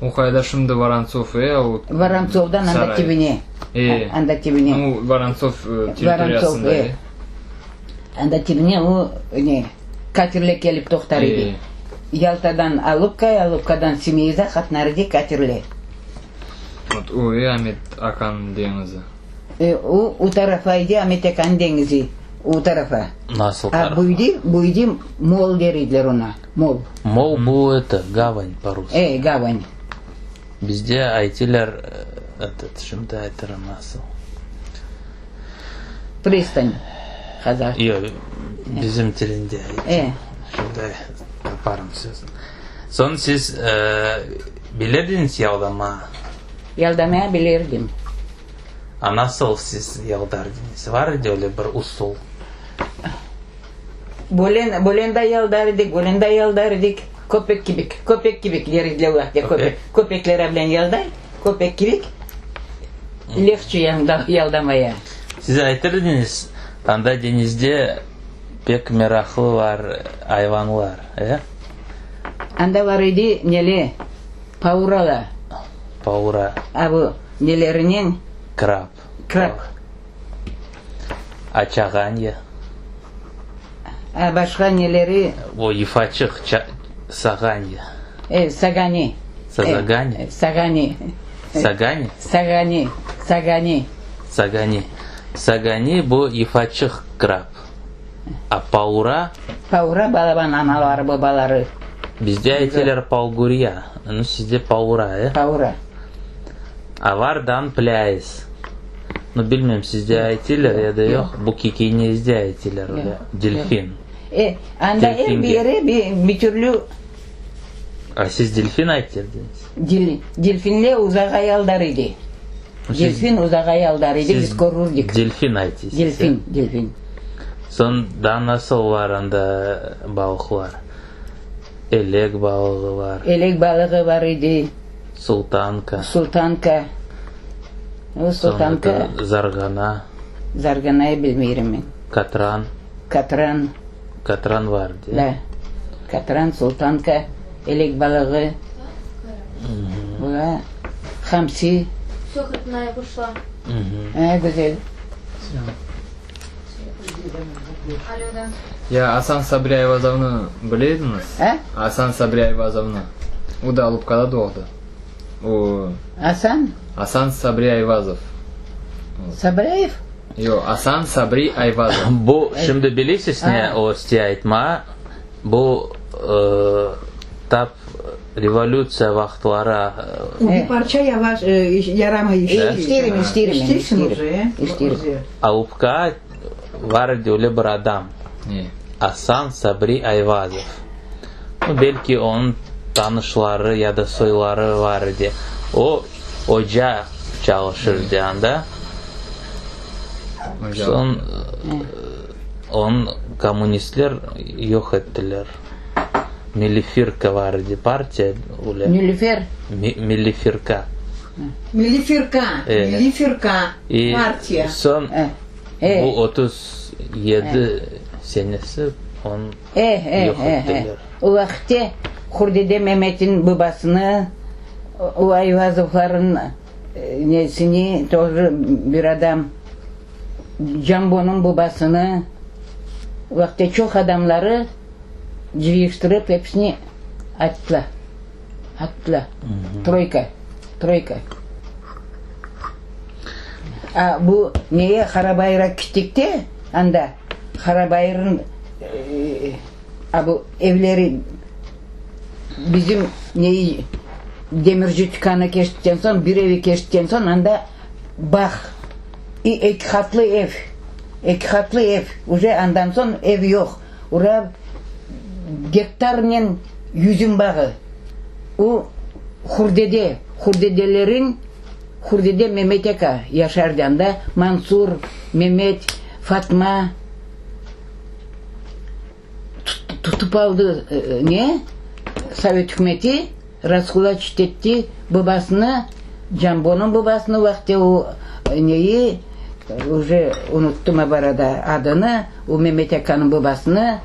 O qayda şimdi Vorontsov, e, o Vorontsovdan anda tibine. E. Anda tibine. Nu, Vorontsov territoriyasında, e. Anda tibine o, ne, katerle kelip toqtar edi. Yaltadan Alupkaya, Alupkadan Simeiza qatnar edi katerle. Vot, o, e, Amet Akan deñizi. E, o, o tarafa edi Amet Akan deñizi. O tarafa. Nasıl A tarafa? buydi, buydi mol der ediler oña, mol. Mol bu eto, gavan po-russki. E, gavan. Bizde aytiler, etot, şimdi aytırım nasıl. Pristan, qazaq. Yoq, bizim tilinde aytım. E. Şimdi taparım sözüni. Soñ siz bilediñiz yaldama? Yaldamaya bilirdim. A nasıl siz yaldardıñız? Var edi öyle bir usul? Bölen, bölen da yaldar edik, bölen da yaldar edik. Köpek kibik, köpek kibik der ediler o vaqıtta, köpek. Köpekler bilen yalday, köpek kibik lehçe yaldamaya. Siz aytır ediñiz, anda deñizde pek meraqlı var ayvanlar, e? Anda var edi nele, paurala. Paura. A bu nelerinen? Krab. Krab. A çağanya? A başqa neleri? O yufaçıq, ça, sağanya. E, sagani. Sazagani? E, sagani. Sagani? Sagani, sagani. Sagani. Sagani bu yufaçıq krab. A paura? Paura balaban anaları, babaları. Bizde ayteler palgurya, nu sizde paura, e? Paura. A var dan plâyız. Nu bilmem sizde ayteler ya da yoq, bu Kikinezde ayteler öyle, delfin. E, anda er bir yere bir, bir türlü. A siz delfin aytırdınız? Dil, delfinle uzaq ayaldar edi. Delfin uzaq ayaldar edi, biz körürdik. Delfin aytısız. Delfin, delfin. Soñ daa nasıl var anda balıqlar? Elek balığı var. Elek balığı var edi. Sultanka. Sultanka. O sultanka. Soñ zarğana. Zarğanayı bilmeyrim men. Katran. Katran. Katran var, de? Da. Katran, sultanka, elek balığı. Bula, hamsi. E, güzel. Ya Asan Sabri Ayvazovnı bile ediñiz? A? Asan Sabri Ayvazovnı. O da Alupkada doğdı. O. Asan? Asan Sabri Ayvazov. Sabrayev? Yoq, Asan Sabri Ayvazov. Bu, şimdi bilesiz ne o aytma? Bu, tap revolütsiya vaqıtları. Bir parça yavaş, yaramay işteyim. İşterim, işterim. İşteysiñ uje, e? İşterim. Alupka var edi öyle bir adam, Ne? Asan Sabri Ayvazov. Nu, belki onıñ tanışları ya da soyları var edi. O, oca çalışırdı anda. Oca. Soñ onı kommunistler yoq ettiler. Millifirka var edi, partiya öyle. Nilüfer? Millifirka. Millifirka, Millifirka, partiya. Soñ bu 37 senesi onı yoq ettiler. O vaqıtte Hurdede Memetniñ babasını, o Ayvazovlarnıñ nesini, тоже bir adam, Cambonıñ babasını, o vaqıtte çoq adamları cıyıştırıp episini attılar, attılar, troyka, troyka. A bu neye Qarabayırğa kettik de, anda Qarabayırnıñ a bu evleri bizim neyi demirci tükânı keçtikten soñ, bir evi keçtikten soñ anda bağ, i eki qatlı ev, eki qatlı ev, uje andan soñ ev yoq. Ura gektarnen yüzüm bağı. O Hurdede, Hurdedeleriñ, Hurdede Memet aka yaşardı anda, Mansur, Memet, Fatma tutıp aldı ne, Sovet ükümeti, raskulaçit etti babasını, Cambonıñ babasını vaqti o neyi, uje unuttım a barada adını, o Memet akanıñ babasını,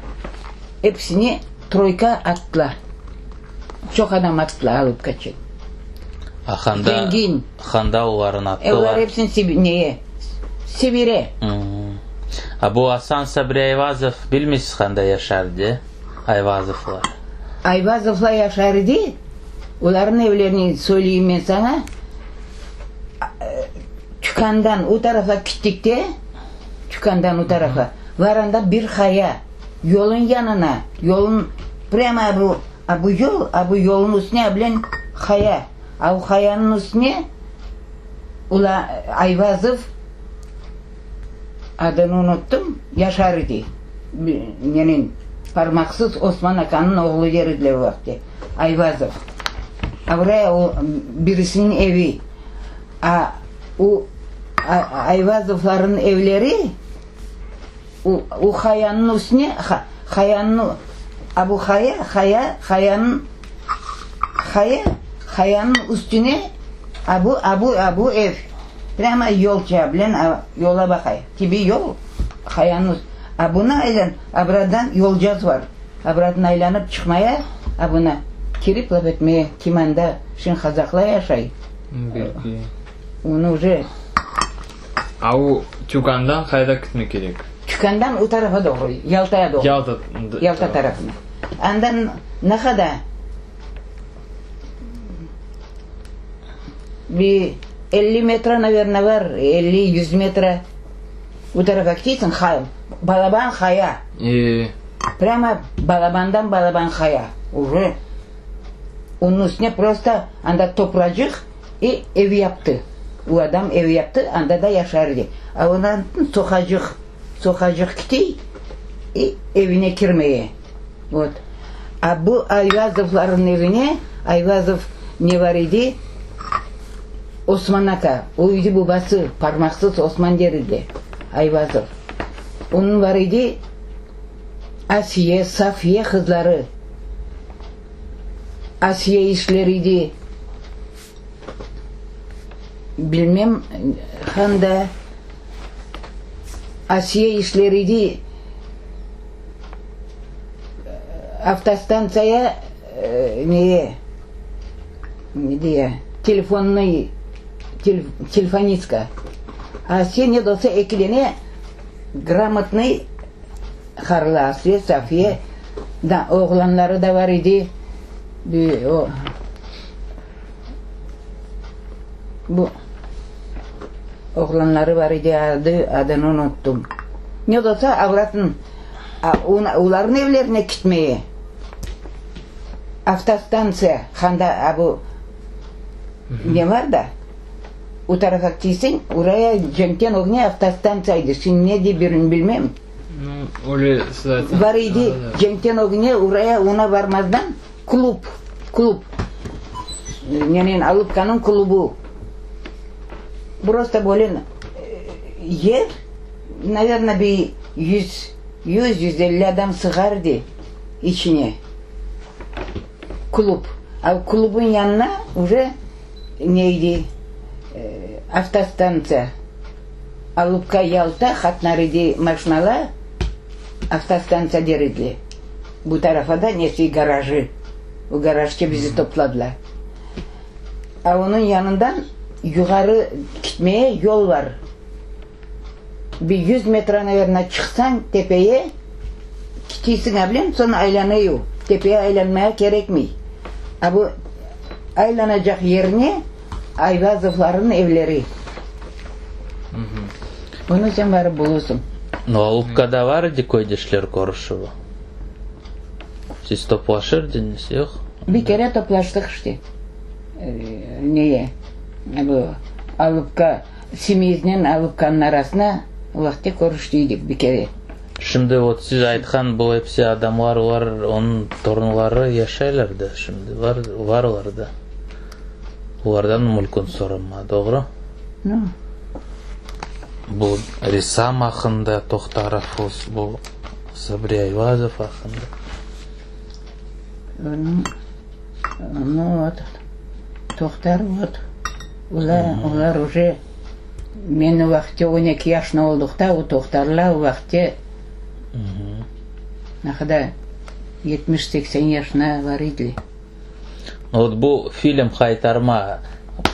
episini troyka attılar. Çoq adam attılar alıp qaçıp. A handa, Zengin. handa olarnı E, olar attılar? episini Sib, neye, Sibire. A bu Asan Sabri Ayvazov bilmeysiz handa yaşar de, Ayvazovlar? Ayvazovlar yaşar edi, olarnıñ evlerini söyleyim men saña, tükândan o tarafa kittik de, tükândan o tarafa, var anda bir haya, yolun yanına, yolun prâmo a bu, a bu yol, a bu yolun üstüne a bilen haya, a o hayanıñ üstüne ula Ayvazov, adını unuttım, yaşar edi, neniñ, Parmaqsız Osman akanıñ oğlu der ediler o vaqıtte, Ayvazov. A buraya o birisiniñ evi, a o Ayvazovlarnıñ evleri o, o hayanıñ üstüne, hayanıñ, a bu haya, haya, hayanıñ, haya, hayanıñ üstüne a bu, a bu, a bu ev. Prâmo yolça bilen a yola baqay. Kibi yol, hayanıñ üst. A bunı aylan, a buradan yolcaz var. A buradan aylanıp çıqmaya, a buna kirip laf etmeye, kim anda, şin qazaqlar yaşay. Belki. Onı uje. A o tükândan qayda kitmek kerek? Tükândan o tarafa doğru, Yaltaya doğru. Yalta. Yalta tarafına. Andan ne qadar bir 50 metre, naverno, bar, 50-100 metre o tarafa ketesiñ, balaban qaya. E. Prâmo balabandan balaban qaya. Uje onıñ üstüne prosto anda topracıq i ev yaptı. O adam ev yaptı, anda da yaşar edi. A ondan soqacıq, soqacıq kitey i evine kirmeye. Vot. A bu Ayvazovlarnıñ evine, Ayvazov ne bar edi, Osman aka, o edi babası, parmaqsız Osman der edi, Ayvazov. Onıñ bar edi Asiye, Safiye qızları. Asiye işler edi, bilmem handa, Asiye işler edi avtostantsiyaya neye, ne deye, telefonnıy, telefonistka. Asiye ne de olsa eki dene gramotnıy Harlı Asiye, Safiye, da oğlanları da bar idi. Bir o, bu oğlanları bar idi, adı, adını unuttım. Ne de olsa avratın, olarnıñ evlerine kitmeye avtostantsiya, handa a bu ne bar da, o tarafa ketseñ, oraya cenkten ögüne avtostantsiya edi, şimdi ne dey bilmem. Öyle siz aytsañız. Bar edi, cenkten ögüne oraya ona varmazdan klub, klub, nenen Alupkanıñ klubu. Prosto böyle yer, naverno, bir yüz, yüz, 150 adam sığar edi içine. Klub. A klubıñ yanına uje ne edi, avtostantsiya. Alupka Yalta qatnar edi maşinalar, avtostantsiya der ediler. Bu tarafa da nesi garajı, o garajca bizi topladılar. A onıñ yanından yuqarı kitmeye yol bar. Bir yüz metre, naverno, çıqsañ tepeye, kitiysiñ abilem, soñ aylanayuv. Tepeye aylanmaya kerekmey. A bu aylanacaq yerine Ayvazovlarnıñ evleri. Bunı sen barıp bulursıñ. No, Alupkada var edi köydeşler körüşüvi? Siz toplaşır ediñiz, yoq? Bir kere toplaştıq işte. Neye, bu Alupka, Simeyiznen Alupkanıñ arasına o vaqıtte körüştiydik bir kere. Şimdi vot siz aytqan bu episi adamlar, olar, onıñ torunları yaşaylar da şimdi, var, varlar da. Olardan mülkün soranma, doğru? No. Bu ressam aqqında Tohtarov, bu Sabri Ayvazov aqqında. Onıñ, no, vot, Tohtar, vot, olar, olar uje, men o vaqıtte 12 yaşında olduqta, o Tohtarlar o vaqıtte ne qadar, 70-80 yaşına bar ediler. Vot bu film Haytarma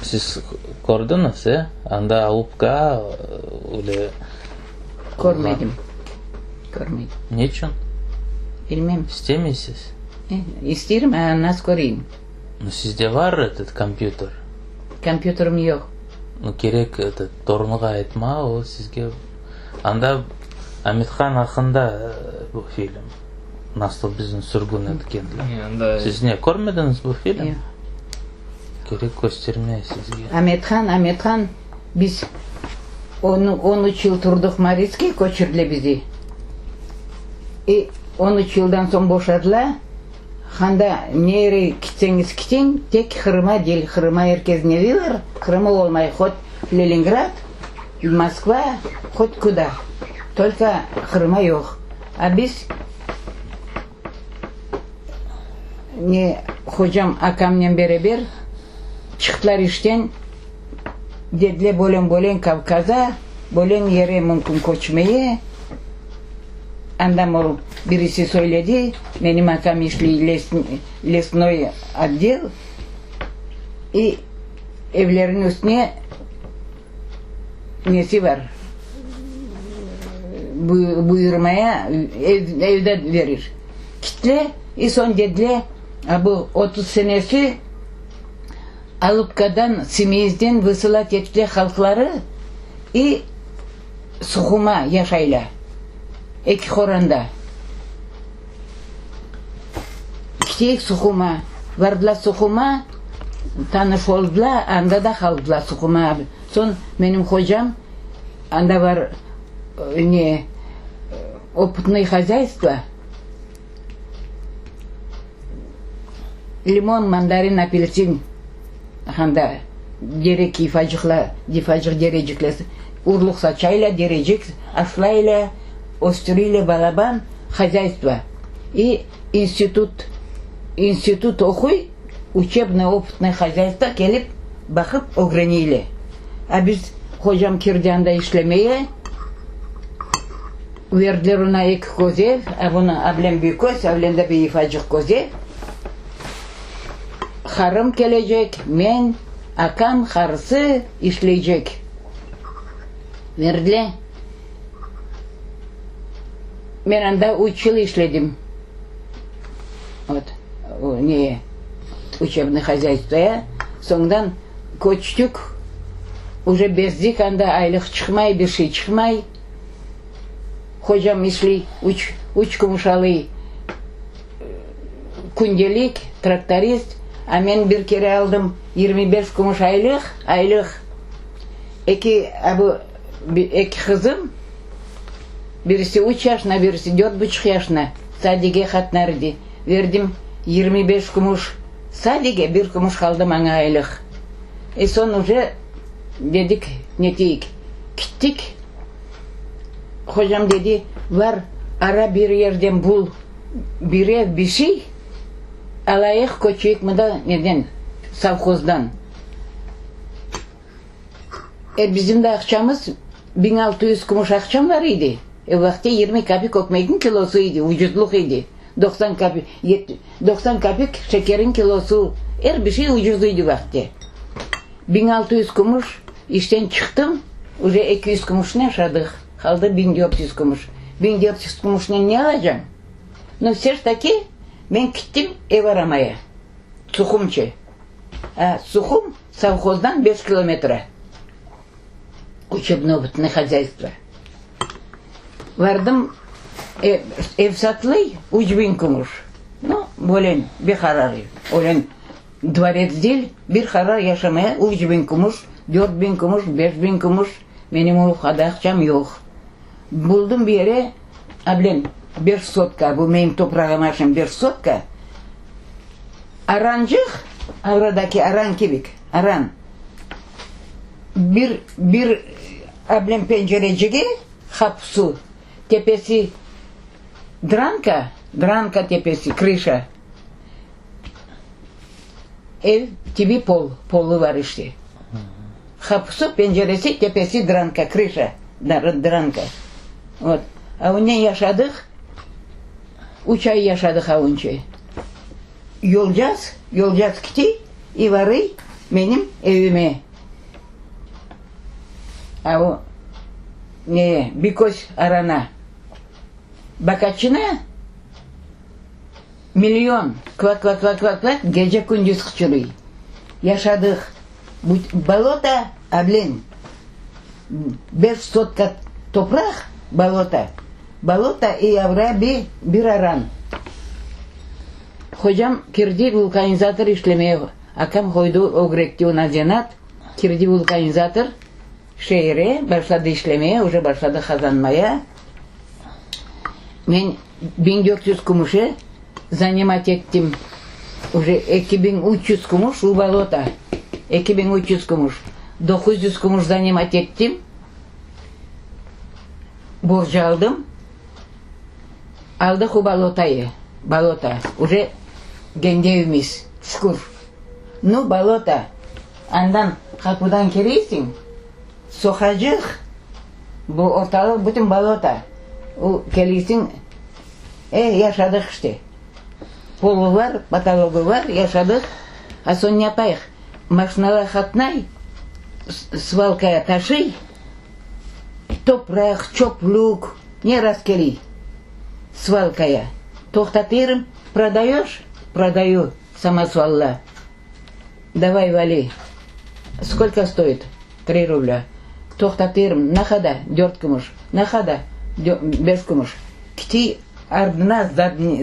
siz kördiñiz, e? Anda Alupka öyle. Körmedim. Körmedim. Neçün? Bilmem. İstemeysiz? İsterim, a nasıl köreyim? Nu, sizde var etot kompyuter? Kompyuterim yoq. Nu, kerek etot torunğa aytma, o sizge. Anda Amethan aqqında bu film. Nasıl bizni sürgün etkenler. Siz ne, körmediñiz bu film? Yoq. Kerek köstermeye sizge. Amethan, Amethan, biz on, 13 yıl turdıq Maritske, köçürdiler bizi. I 13 yıldan soñ boşadılar. Handa nere kitseñiz kitiñ, tek Qırıma değil, Qırıma er kes nevi bar, Qırıma olmay, hot Leningrad, Moskva, hot kuda, tolko Qırıma yoq. A biz ne hocam akamnen beraber çıqtılar işten, dediler bölen-bölen Kavkaza, bölen yere mümkün köçmeye. Anda o birisi söyledi, menim akam işley lesnoy otdel, i evleriniñ üstüne nesi bar. Buyurmaya evde verir. Kitle, i soñ dediler, a bu 30 senesi Alupkadan, Simeizden vısılat ettiler halqları i Suhuma yaşaylar, eki qoranda. Kiteyik Suhuma. Vardılar Suhuma, tanış oldılar, anda da qaldılar Suhuma. Soñ menim hocam Anda bar ne, opıtnıy hozâystvo, limon, mandarin, apelsin, anda derek yufacıqlar, yufacıq derecikler, urluq saçaylar, derecik aşlaylar, östüreyler balaban hozâystvo. I institut, institut oquy, Uçebno-opıtnoy hozâystvo kelip, baqıp ögreneyler. A biz, hocam kirdi anda işlemeye, verdiler oña eki köz ev, a bunı ablem bir köz, ablem de bir yufacıq köz ev. Harım kelecek, men, akam, harısı işleycek. Verdiler. Men anda üç yıl işledim. Vot, ne, uçebnıy hozyaystvoya. Soñdan köçtük, uje bezdik anda, aylıq çıqmay, bir şey çıqmay. Hocam işley, üç, üç kümüş alıy kündelik, traktorist, a men bir kere aldım 25 kümüş aylıq, aylıq. Eki, a bu, eki qızım, Birisi üç yaşına, birisi dört buçuq yaşına Sadige qatnar edi. Verdim 25 kümüş Sadige, bir kümüş qaldı maña aylıq. E, soñ uje dedik, neteyik, kittik. Hocam dedi, var, ara bir yerden bul bir ev, bir şey, alayıq, köçeyik mında neden, sovhozdan. E, bizim de aqçamız, 1600 kümüş aqçam bar idi. E, vaqte 20 kapik ökmekniñ kilosu idi, ucuzluq idi. 90 kapik, 90 kapik şekerin kilosu, er bir şey ucuz idi vaqte. 1600 kümüş, işten çıqtım, uje 200 kümüşni aşadıq, qaldı 1400 kümüş. 1400 kümüşnen ne alacañ? No, vse ж taki, men kittim ev aramaya, Suhumçe. A, Suhum sovhozdan beş kilometre. Uçebno-opıtnıy hozyaystvo. Vardım, ev, ev satılay, üç biñ kümüş. Nu, böyle bir qarar, öyle dvorets değil, bir qarar yaşamaya üç biñ kümüş, dört biñ kümüş, beş biñ kümüş, menim o qadar aqçam yoq. Buldum bir yere, a bilem, beş sotka, bu menim toprağım aşım beş sotka, Arancıq, avradaki aran kibik, aran. Bir, bir ablem pencerecigi, qapusu, tepesi dranka, dranka tepesi, krışa. Ev kibi pol, polu var işte. Qapusu, penceresi, tepesi dranka, krışa, dranka. Vot. A onen yaşadıq. Üç ay yaşadıq avunçe. Yolcaz, yolcaz kiti i varıy menim evime. A o, neye, Biköz arana. Bakaçına million, kvak-kvak-kvak-kvak-kvak, gece-kündüz qıçırıy. Yaşadıq. Bu bolota, ablin, beş sotka topraq, bolota. Bolota i avra bi bir aran. Hocam kirdi vulkanizator işlemeye, akam qoydı ögretti ona zenaat, kirdi vulkanizator şeere, başladı işlemeye, uje başladı qazanmaya. Men 1400 kümüşe zanimat ettim, uje 2300 kümüş u bolota, 2300 kümüş, 900 kümüş zanimat ettim. Borc aldım. Aldıq o bolotayı, bolota, uje kendi evimiz, şükür. Nu, bolota, andan qapudan kireysiñ, soqacıq, bu ortalıq bütün bolota. O, keleysiñ, e, yaşadıq işte. Polu bar, potologı bar, yaşadıq. A soñ ne yapayıq? Maşinalar qatnay, svalkaya taşıy. Topraq, çöplük. Ne rast keliy svalkaya. Toqtatırım, Prodayoş? Prodayu samosvalla. Davay, vali. Skolko stoit? Tri rublâ. Toqtatırım, Nahada? Dört kümüş. Nahada? Beş kümüş. Kitiy ardına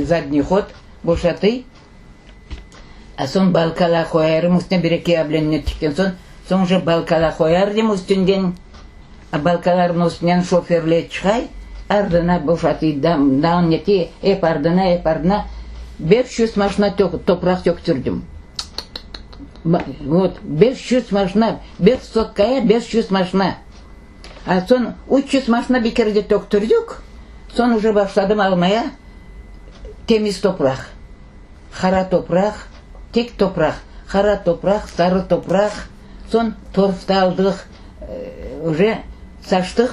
zadniy hod boşatıy. A soñ balkala qoyarım üstüne, bir-eki ablenni tikken soñ, soñ uje balkala qoyardım üstünden. A balkalarnıñ üstünden şoferler çıqay, ardına boşatıy, dağın neti, ep ardına, ep ardına. 500 maşina topraq töktürdim. Vot, 500 maşina, beş sotkaya 500 maşina. A soñ 300 maşina bir kere de töktürdik, soñ uje başladım almaya temiz topraq. Qara topraq, tek topraq, qara topraq, sarı topraq, soñ torf da aldıq, uje saçtıq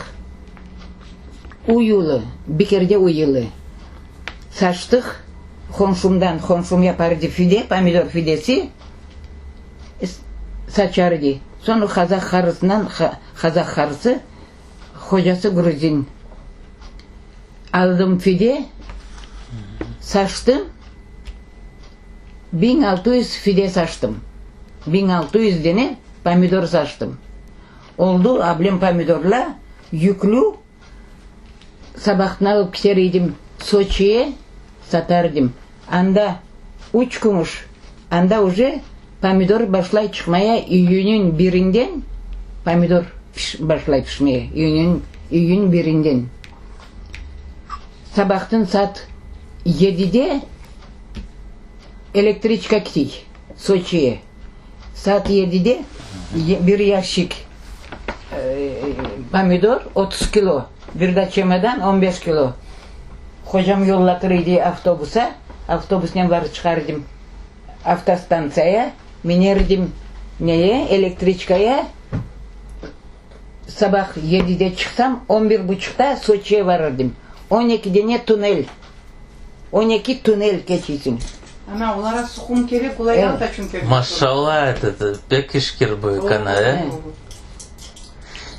uyulı, bir kere de uyulı. Saçtıq qomşumdan, qomşum yapar edi fide, pomidor fidesi, saçar edi. Soñ o qazaq qarısından, qazaq qarısı, hocası gruzin. Aldım fide, saçtım, 1600 fide saçtım. 1600 dene pomidor saçtım. Oldu, ablem pomidorla yüklü, sabahtan alıp kiter edim Soçiye, satar edim. Anda üç kümüş, anda uje pomidor başlay çıqmaya iyünniñ birinden pomidor başlay pişmeye, iyünniñ, iyün birinden. Sabahtan saat yedide elektriçka kitiy Soçiye. Saat yedide bir yaşik pomidor 30 kilo, bir de çemodan 15 kilo. Hocam yollatır idi avtobusa, avtobusnen barıp çıqar edim avtostantsiyaya, miner edim neye, elektriçkaya. Sabah yedide çıqsam, on bir buçuqta Soçiye varır edim. On ekide ne tunel, 12 tunel keçiysiñ. Ana, olara Suhum kerek, olar Yalta içün kerek. Maşallah, etet, pek işkir büyük ana, e?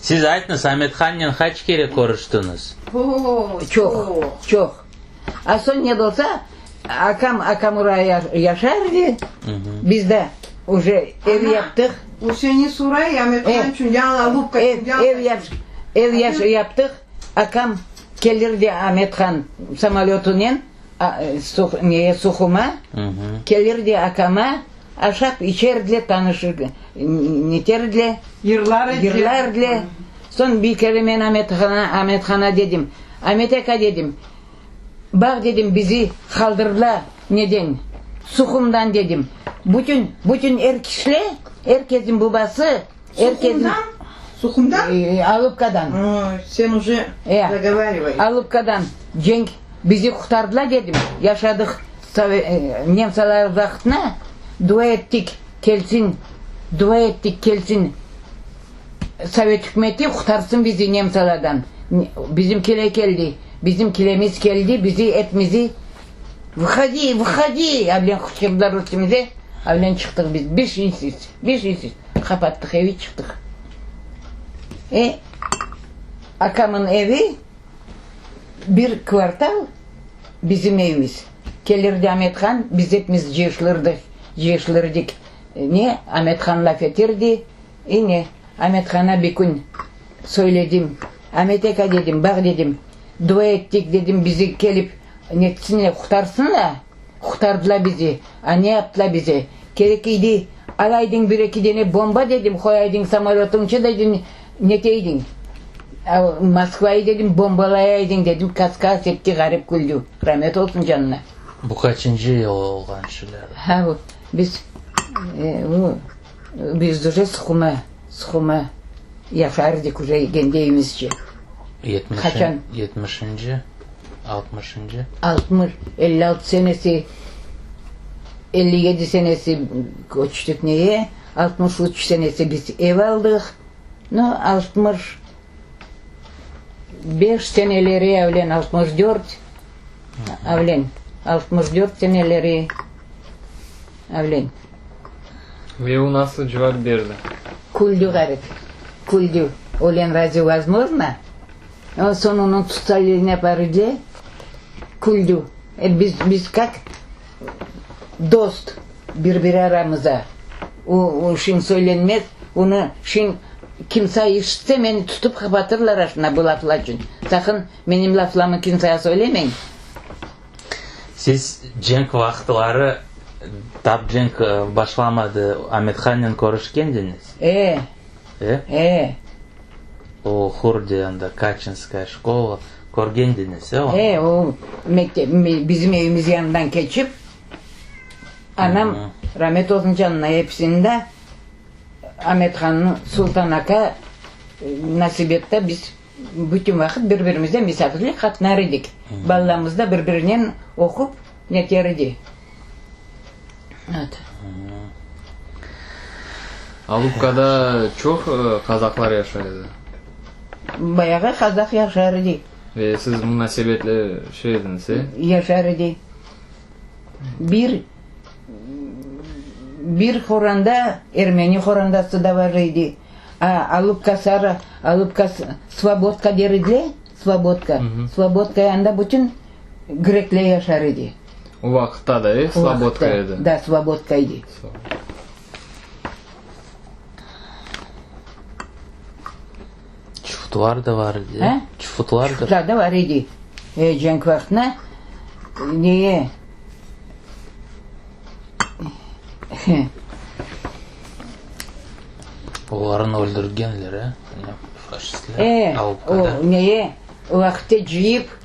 Siz aytıñız, Amethannen qaç kere körüştiñiz? Çoq, çoq. A soñ ne bolsa, akam Akamura yaşar edi, biz de uje ev yaptıq. O seni soray, Amethan içün, yañı Alupka içün, Yalta içün. Ev yaptıq, akam kelirdi Amethan samolötınen neye Suhuma, kelirdi akama, aşap içerdiler, tanışır, neterdiler, yırlar ediler. Soñ bir kere men Amethana, Amethana dedim, Amet aka dedim, baq dedim, bizi qaldırdılar neden, Suhumdan dedim. Bütün, bütün er kişiler, er kesin babası, er kesin. Suhumdan? Suhumdan? Alupkadan. Sen uje zagovarivay. Alupkadan cenk bizi qurtardılar dedim, yaşadıq nemsalar vaqtına, dua ettik kelsin, dua ettik kelsin. Sovet ükümeti qurtarsın bizi nemsalardan. Bizim kile keldi, bizim kilemiz keldi, bizi epimizi Vıhodi, vıhodi! Avlen qıçqırdılar üstümize, avlen çıqtıq biz, beş insiz, beş insiz. Qapattıq evi, çıqtıq. E, akamın evi bir kvartal bizim evimiz. Kelirdi Amethan, biz epimiz cıyışlırdıq, cıyışlırdik. Ne, Amethan laf etirdi. İne, Amet hana bir kün söyledim, Amet aka, dedim, baq, dedim, dua ettik, dedim, bizi kelip netsinler, qurtarsınlar. Qurtardılar bizi. A ne yaptılar bize? Kerek idi, alaydıñ bir-eki dene bomba, dedim, qoyaydıñ samolötıñça, dedim, neteydiñ, Moskvayı, dedim, bombalayaydıñ, dedim, kas-kas etti, ğarip küldü. Ramet olsun canına. Bu qaçıncı yıl olğan şeyler? Ha, bu, biz, bu. Biz uje Suhuma, Suhuma yaşar edik uje kendi evimizce. Qaçan? Yetmişinci, altmışıncı? 60, 56 senesi, 57 senesi köçtik neye, 63 senesi biz ev aldıq. Nu, 65 seneleri avlen, 64 avlen, 64 seneleri avlen. Ve o nasıl cevap berdi? Küldü ğarip, küldü. Ölen razı vozmojno? Soñ onıñ tutsalar ne yapar edi? Küldü. E, biz, biz kak dost bir-biri aramıza. O, o şin söylenmez, onı şin kimsa işitse meni tutıp qapatırlar aşına bu laflar içün. Saqın menim laflarımı kimsaya söylemeñ. Siz cenk vaqıtları, tap cenk başlamadı, Amethannen körüşkendiñiz? E. E? E. O Hurde anda, Kaçinskaya şkola, körgendiñiz, e, onı? E, o mektep, bizim evimiz yanından keçip, anam, ramet olsun canına, episini de Amethannı Sultan aka nasip etti, biz bütün vaqıt bir-birimizde misafirlik qatnar edik. Balalarımız da bir-birinen oqup neter edi. Alupkada çoq qazaqlar yaşay edi. Bayağı qazaq yaşar edi. Ve siz munasebetli şey ediñiz, e? Yaşar edi. Bir, bir qoranda ermeni qorandası da bar edi. A, Alupka Sara, Alupka Slobodka der ediler, Slobodka. Slobodka yanında bütün grekler yaşar edi. O vaqıtta da, e, Slobodka edi? Da, Slobodka edi. Çufutlar da var edi. He? Çufutlar da. Çufutlar da var edi. E, cenk vaqtına neye? Olarnı öldürgenler, e? Faşistler. E, o neye? O vaqıtta cıyıp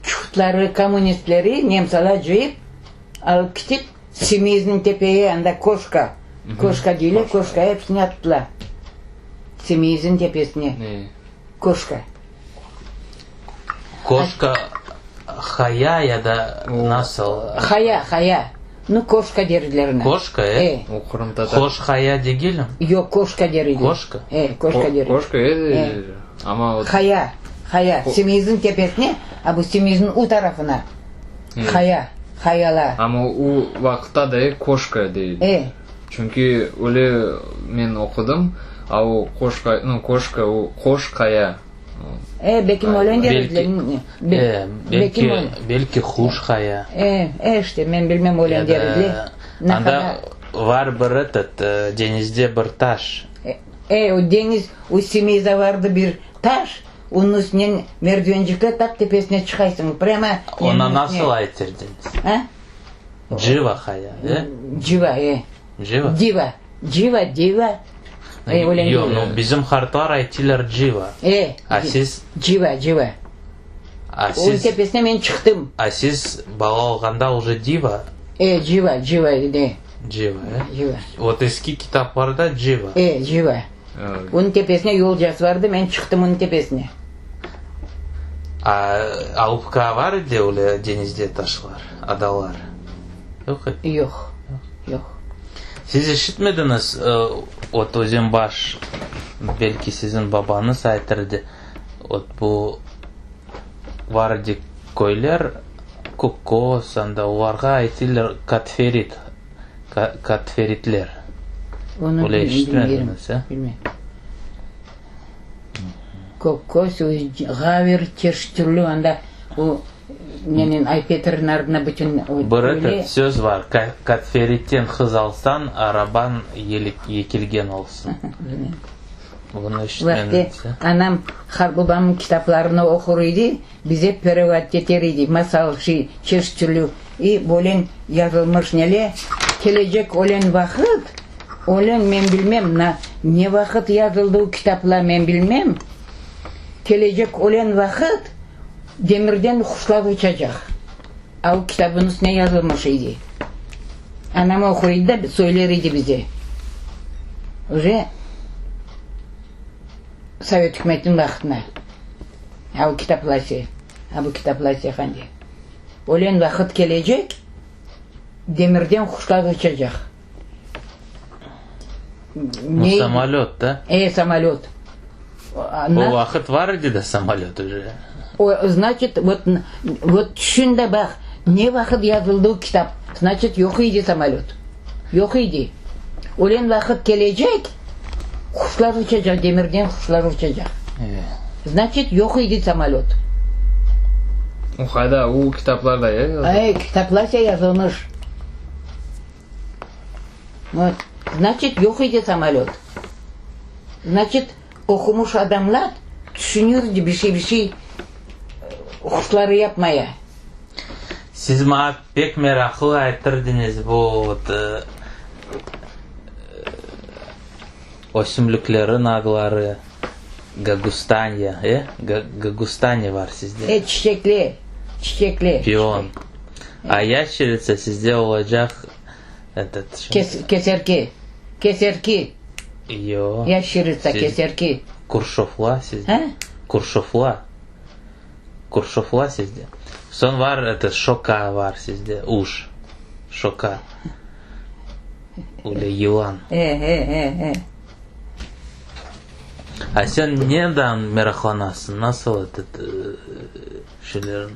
Çufutları, kommunistleri nemsalar cıyıp alıp ketip, Semizniñ tepeye, anda Koşka, Koşka deyler, Koşkaya episini attılar. Semizniñ tepesine, Koşka. Koşka haya ya da nasıl? Haya, haya. Nu, Koşka derdiler ona. Koşka, e? E. O qırımtatar. Hoş haya degilmi? Yoq, Koşka der ediler. Koşka? E, Koşka der ediler. Koşka edi, amma. Haya. Haya, Semizniñ tepesine, a bu Semizniñ u tarafına. Haya, hayalar. Amma u vaqıtta da koşka dey. E. Çünki öyle men oqudım, a o koşka, nu, koşka, o qoş qaya. E, belki öyle Belki, e, belki, belki huş qaya. E, e, işte, men bilmem öyle Ya da anda var bir etot, deñizde bir taş. E, o deñiz, o Semizde vardı bir Taş, onıñ üstünen merdivençikler tap tepesine çıqaysıñ, prâmo Ona nasıl aytırdıñız? A? Cıva qaya, e? Cıva, e. Cıva? Diva. Cıva, diva. E, öyle Yoq, no, bizim qartlar aytılar cıva. E. A siz? Cıva, cıva. A Onıñ siz? tepesine men çıqtım. A siz bala olğanda uje diva? E, cıva, cıva edi. Cıva, e? Cıva. Vot eski kitaplarda cıva. E, cıva. Onıñ tepesine yolcası vardı, men çıqtım onıñ tepesine. A Alupka var edi öyle deñizde taşlar, adalar? Yoq edi? Yoq, yoq. Siz eşitmediñiz, ot Özenbaş, belki siziñ babañız aytır edi, ot bu var edi köyler, Kökköz, anda olarğa aytırlar Katferit. Katferitler. Onı Öyle bilmeyim, eşitmediñiz, e? bilmeyim. Kökköz, o Ğavir, çeşit türlü anda o nenen Ay-Petrniñ ardına bütün o Bir öyle. etet söz var, Katferitten qız alsañ, arabañ yekilgen olsun. Bilmeyim. Bunı Vaqti eşitmediñiz, e? anam harbabamnıñ kitaplarını oqur edi, Bize perevod eter edi, masal, şi, çeşit türlü i bölen yazılmış nele, kelecek ölen vaqıt, ölen men bilmem, na, ne vaqıt yazıldı u kitapla men bilmem, kelecek ölen vaqıt demirden quşlar uçacaq. A u kitabın üstüne yazılmış edi. Anam oqur edi de, söyler edi bize. Uje Sovet ükümetiniñ vaqtına. A o kitaplase, a bu kitaplase qanday. Ölen vaqıt kelecek, demirden quşlar uçacaq. Bu samolöt, da? E, samolöt. O vaqıt var edi da samolöt uje. O, znaçit, vot, vot tüşün de baq, ne vaqıt yazıldı o kitap, znaçit, yoq edi samolöt. Yoq edi. Ölen vaqıt kelecek, quşlar uçacaq, demirden quşlar uçacaq. E. Znaçit, yoq idi samolöt. O qayda? O kitaplarda ya yazılğan? E, kitaplarca yazılmış. Vot. Znaçit, yoq idi samolöt. Znaçit, oqumış adamlar tüşünirdi bir şey, bir şey quşları yapmaya. Siz maña pek meraqlı ayttırdıñız bu vot, ösümliklerin adları, Gagustanya, e? Gagustanya var sizde. E, çiçekli, çiçekli. Pion. A yaşeritsa sizde olacaq etot. Keserki, keserki. Yoq. Yaşeritsa, keserki. Kurşofla sizde. Ha? Kurşofla. Kurşofla sizde. Soñ var etot, şoka var sizde, uş. Şoka. Öyle yılan. E, e, e, e. A sen neden meraqlanasıñ? Nasıl etot şeylerin?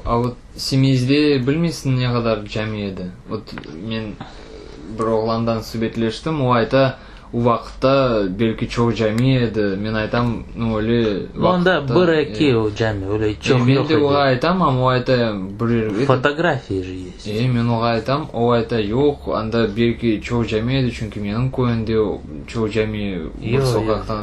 A vot Simeizde bilmeysiñ ne qadar cami edi. Vot men bir oğlandan subetleştim, o ayta, o vaqıtta belki çoq cami edi. Men aytam, nu öyle vaqıtta. Onda bir-eki cami, öyle çoq yoq edi. Men de oğa aytam, amma o ayta, bir. Fotografiya je est. E, men oğa aytam, o ayta, yoq, anda belki çoq cami edi, çünki menim köyümde çoq cami bir soqaqta.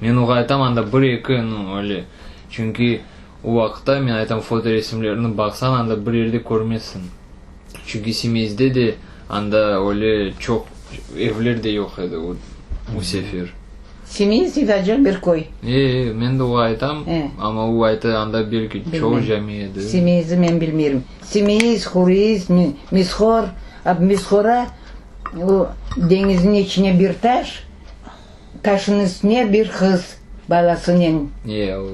Men oğa aytam, anda bir-eki, nu, öyle. Çünki o vaqıtta, men aytam, fotoresimlerni baqsañ, anda bir yerde körmezsiñ. Çünki Simeizde de anda öyle çoq evler de yoq edi o, o sefer. Simeiz ufacıq bir köy. E, e, men de oğa aytam, amma o ayta, anda belki çoq cami edi. Simeizni men bilmeyrim. Simeiz, Hureiz, Mishor, Mishora o deñizniñ içine bir taş, taşnıñ üstüne bir qız balasınen. E, o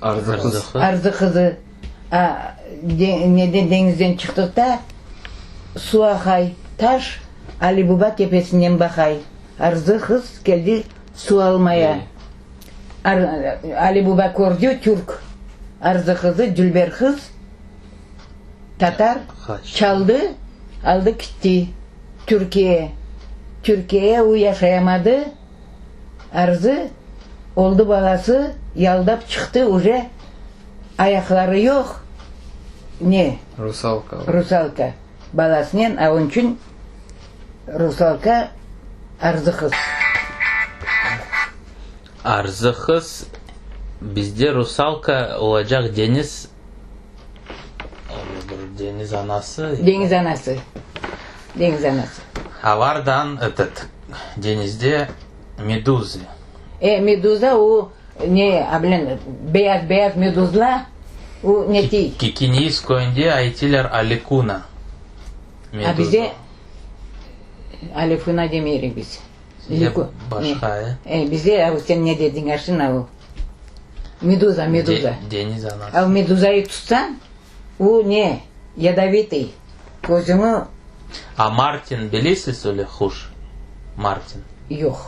Arzı qız. Arzı qızı. A, neden deñizden çıqtıq da, suv aqay, taş Ali Baba tepesinden baqay. Arzı qız keldi suv almaya. Ali Baba kördi, türk Arzı qızı, dülber qız, tatar, çaldı, aldı kitti Türkiye. Türkiyeye o yaşayamadı, Arzı oldı balası, yaldap çıqtı, uje ayaqları yoq, ne? Rusalka. Rusalka. Balasınen, a onıñ içün Rusalka Arzı qız. Arzı qız, bizde Rusalka olacaq deñiz, bir deñiz anası. Deñiz anası, deñiz anası. A vardan etot, deñizde meduzı. E, meduza o, ne, a bilen, beyaz-beyaz meduzla, o ne tiy. Kikiniz köyünde aytiler alikuna, meduza. A bize alikuna demeyrik biz. Sizde başqa, e? E, bize, a sen ne dediñ, aşına o, meduza, meduza. Deñiz anası. A meduzayı tutsañ, o ne, yadovitoy, közüñi. A martin bilesiz öyle huş, martin? Yoq.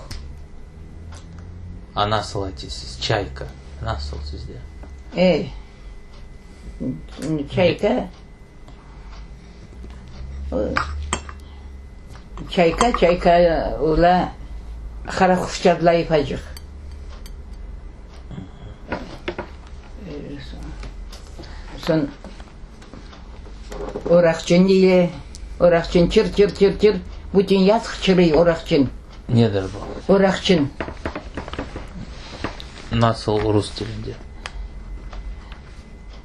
A nasıl aytesiz, çayka, nasıl sizde? E, çayka, çayka, çayka ola qara quşçadla ufacıq. Soñ oraqçın deye, oraqçın çır-çır-çır-çır, bütün yaz qıçırıy oraqçın. Nedir bu? Oraqçın. Nasıl rus tilinde?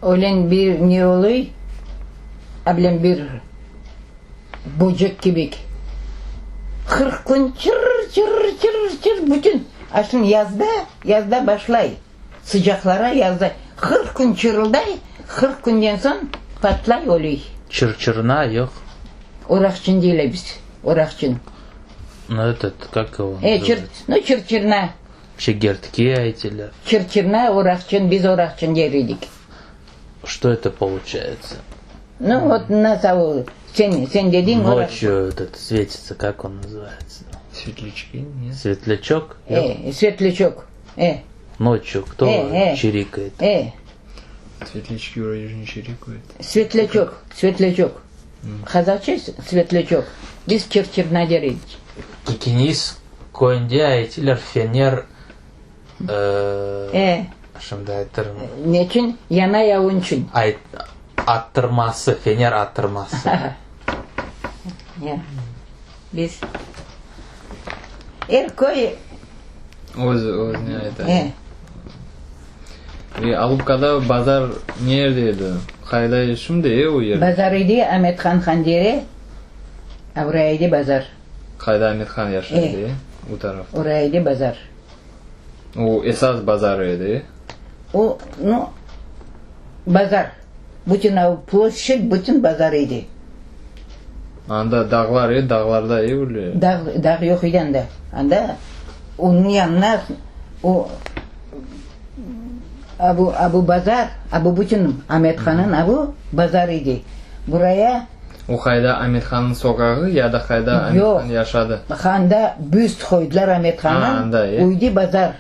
Ölen bir ne oluy, abilen bir böcek kibik. 40 kün çır-çır-çır-çır bütün, a şimdi yazda, yazda başlay, sıcaqlara yazda 40 kün çırılday, 40 künden soñ patlay, ölüy. Çır-çırna yoq. Oraqçın deyler biz, oraqçın. Nu, etot, kak ego E, çır, nu, çır-çırna. Çegertki aytiler. Çır-çırna, oraqçın, biz oraqçın der edik. Что это получается? Nu, vot, nasıl, sen, sen dediñ oraq. Ночью этот светится, как он называется? Светлячки, нет? Светлячок? E, светлячок, e. Ночью кто Э, э. чирикает? E. Светлячки вроде же не чирикают. Светлячок, светлячок. Qazahça светлячок. Biz çır-çırna der edik. Kikiniz köyünde aytiler fener, E. Şimdi aytırım. Neçün? Yana ya onçün. Ayt, attırması, fener attırması. Ya. Biz er köy Öz, özüne ayta. E. Ve Alupkada bazar ne yerde edi? Qayda şimdi, e, o yer? Bazar edi Amethan Handere, avra edi bazar. Qayda Amethan yaşay edi, e? O tarafta. Ora edi bazar. O esas bazar edi, e? O, nu, bazar. Bütün av ploşçad, bütün bazar edi. Anda dağlar, e, dağlarda, e, öyle? Dağ, dağ yoq edi anda. Anda onıñ yanına o, abu, abu bazar, abu bütün Amethanıñ abu bazar edi. Buraya. O qayda Amethannıñ soqağı ya da qayda Amethan yaşadı? Yoq, anda büst qoydılar Amethanıñ, uydı bazar.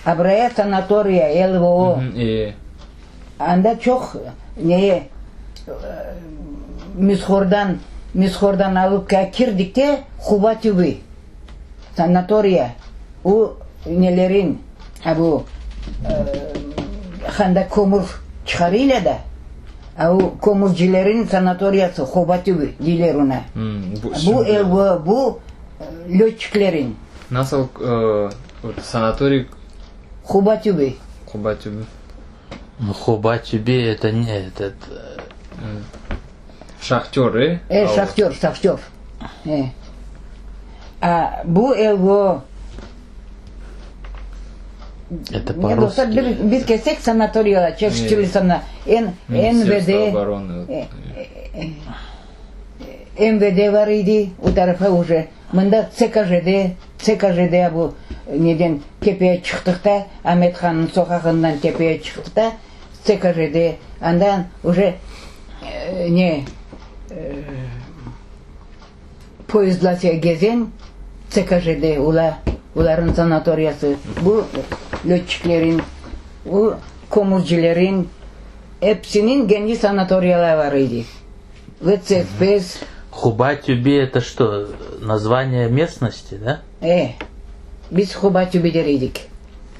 A buraya sanatoriya, LVO. Anda çoq neye Mishordan, Mishordan alıp kirdik de, Quba tübü, sanatoriya, o nelerin, a bu handa kömür çıqarıyla da, a o kömürcilerin sanatoriyası, Qoba tübü deyler ona. Bu LVO, bu lötçiklerin. Nasıl sanatoriy? Quba tübü. Quba tübü. Quba tübü, eto ne, etot? Şahtör, e? E, şahtör, şahtör. E. A bu LVO. Eto po-russki. Bir, bir kesek sanatoriyalar, çeşit sana, N, NVD. MVD bar edi, o tarafa uje, mında TSKJD, TSKJD bu neden tepeye çıqtıq da, Amet hannıñ soqağından tepeye çıqtıq da, TSKJD, andan uje ne, poyezdla gezen TSKJD, ola, olarnıñ sanatoriyası, bu lötçiklerin, bu kömürcilerin, epsiniñ kendi sanatoriyaları bar edi. VCFS. Quba tübi eto çto, nazvaniye mestnosti, da? E, biz Quba tübi der edik.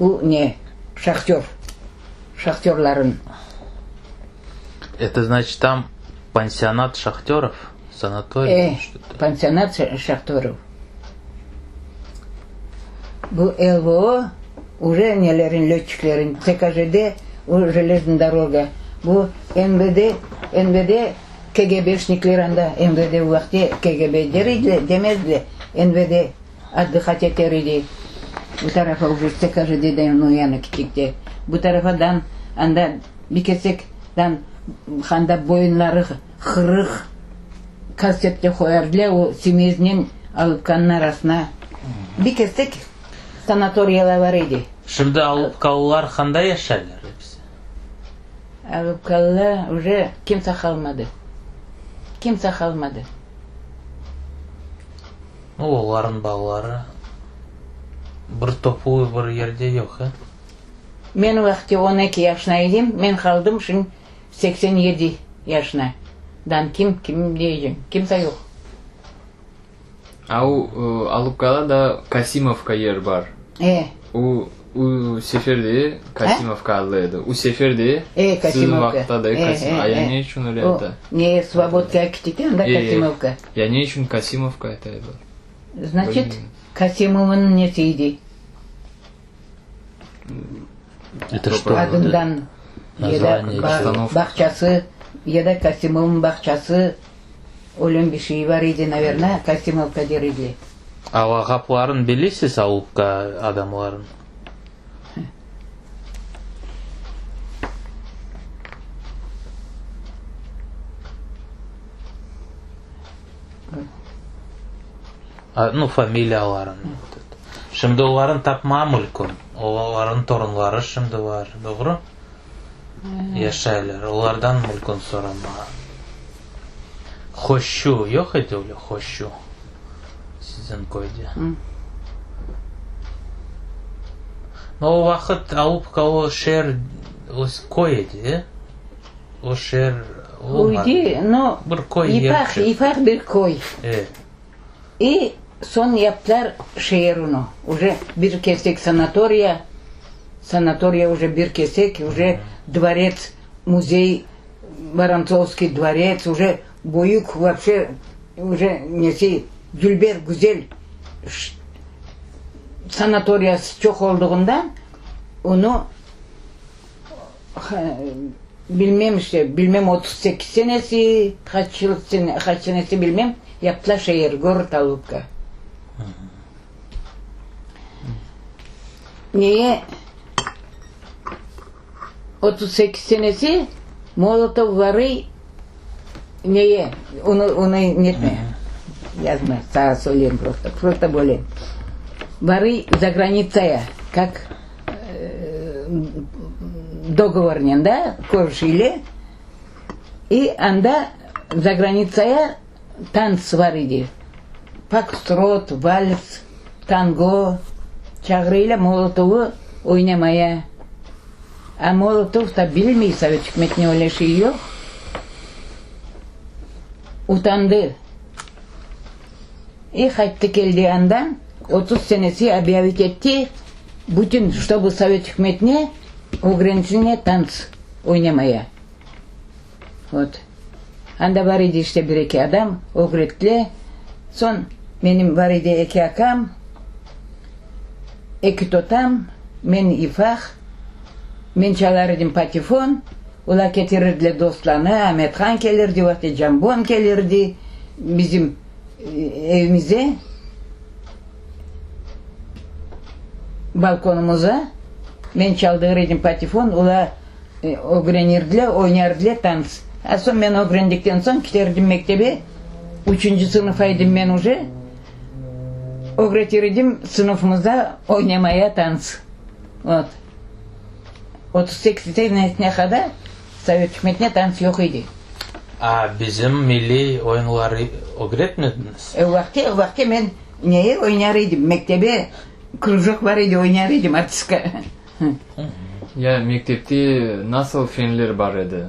Bu ne, şahtör, şahtörların. Eto znaçit tam pansionat şahtörov, sanatoriy? E, pansionat şahtörov. Bu LVO uje nelerin, lötçiklerin, TKJD o jelezna doroga, bu NVD, NVD KGBşnikler anda, NVD o vaqıtte KGB der ediler, demezdiler, NVD otdıhat eter edi. Bu tarafa uje TKJDden o yana kiçikte. Bu tarafa dan anda bir kesek dan anda boyunları qırıq kasette qoyardılar, o semeznen Alupkanıñ arasına bir kesek sanatoriyalar bar edi. Şimdi alupkalılar qanda yaşaylar episi? Alupkalılar uje kimse qalmadı. Kimse qalmadı. Nu, olarnıñ balaları bir toplu bir yerde yoq, e? Men o vaqıtte 12 yaşına edim, men qaldım şimdi 87 yaşına. Dan kim, kim deycem, kimse yoq. A o Alupkada da Kasimovka yer bar. E. O, o sefer de Kasimovka adlı edi. O sefer de E, sizin Kasimovka. vaqıtta da E, Kasim, e, a ya e. ne içün öyle O, ayta? ne, Svobodkaya kettik anda Kasimovka. Ya ne içün Kasimovka ayta edi? Znaçit, Kasimovnıñ nesi edi? Это что? Adından ya da bağçası, ya da Kasimovnıñ bağçası, öyle bir şey bar edi, naverno, Kasimovka der ediler. A lağapların bilesiz, Alupka adamların? Nu, familiyaların. Şimdi oların tapma mülkün. Oların torunları şimdi bar, doğru? Yaşaylar. Olardan mülkün sorama. Hoşçu yoq edi öyle, hoşçu siziñ köyde? No, o vaqıt Alupka o şeer, o köy edi, e? O şeer olmadı. Uydı, no, Bir köy ifaq, yerçik. ifaq bir köy. E. I soñ yaptılar şeer onı. Uje bir kesek sanatoriya. Sanatoriya uje bir kesek, uje dvorets, muzey, Vorontsovskiy dvorets, uje büyük vapşe, uje nesi, dülber, güzel sanatoriyası çoq olduğından, onı bilmem işte, bilmem 38 senesi, qaç yıl, qaç senesi bilmem, yaptılar şeer, gorod Alupka. Neye 38 senesi Molotov varıy neye, onı, onı netme, yazma, sağa söyleyim prosto, prosto böyle. Varıy za granitsaya, kak dogovornen, da, körüşüyle, i anda za granitsaya Tants bar idi. Fokstrot, vals, tango çağırıyla Molotovı oynamaya. A Molotov da bilmey, sovet ükümetine öyle şey yoq. Utandı. İ qayttı keldi andan, 30 senesi obyavit etti, bütün, ştobu sovet ükümetine ögrensinler tants oynamaya. Vot. Anda bar edi işte bir-eki adam, ögrettiler. Soñ menim bar edi eki akam, eki totam, men ifaq, men çalar edim patefon, olar ketirirdiler dostlarını, Amethan kelirdi, o vaqıt Cambon kelirdi bizim evimize, balkonımıza. Men çaldırır edim patefon, olar Ögrenirdiler, oynardılar tants. A soñ men ögrendikten soñ kiterdim mektebe, üçünci sınıfa edim men uje, ögretir edim sınıfımızda oynamaya tants. Vot. 38 senesine qadar Sovet ükümetine tants yoq edi. A bizim milliy oyunları ögretmediñiz? O vaqıtte, o vaqıtte men neye oynar edim, mektebe krujok bar edi, oynar edim artistka. Ya mektepte nasıl fenler bar edi?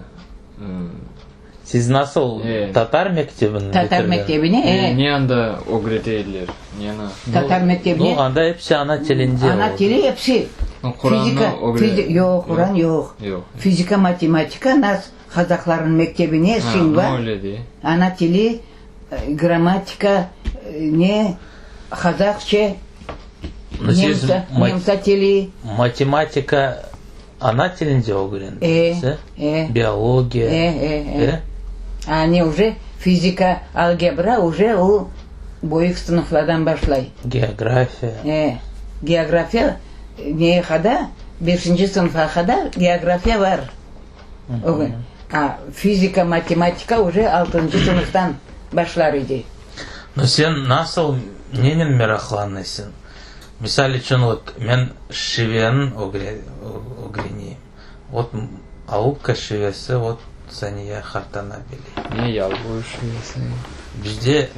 Siz nasıl tatar mektebini Tatar mektebini, e. Ne anda ögrete ediler? Neni? Tatar mektebine. Nu, anda episi ana tilinde oldı. Ana tili episi. Fizika, yoq, Quran yoq. Fizika, matematika nas qazaqlarnıñ mektebine, Şinva, ana tili, grammatika, ne, qazaqça. Nemsa, nemsa tili. Matematika ana tilinde ögrendiñiz, e? E, e. Biologiya. E, e, e. A ne uje fizika, algebra uje o büyük sınıflardan başlay. Geografiya. E, geografiya neye qadar, beşinci sınıfa qadar geografiya bar. A fizika, matematika uje altıncı sınıftan başlar edi. No sen nasıl, nenen meraqlanıysıñ? Misal içün, vot, men şiveni ögreneyim. Vot, Alupka şivesi, vot, Saniye qartana bile. Ne Yalboy şivesi? Bizde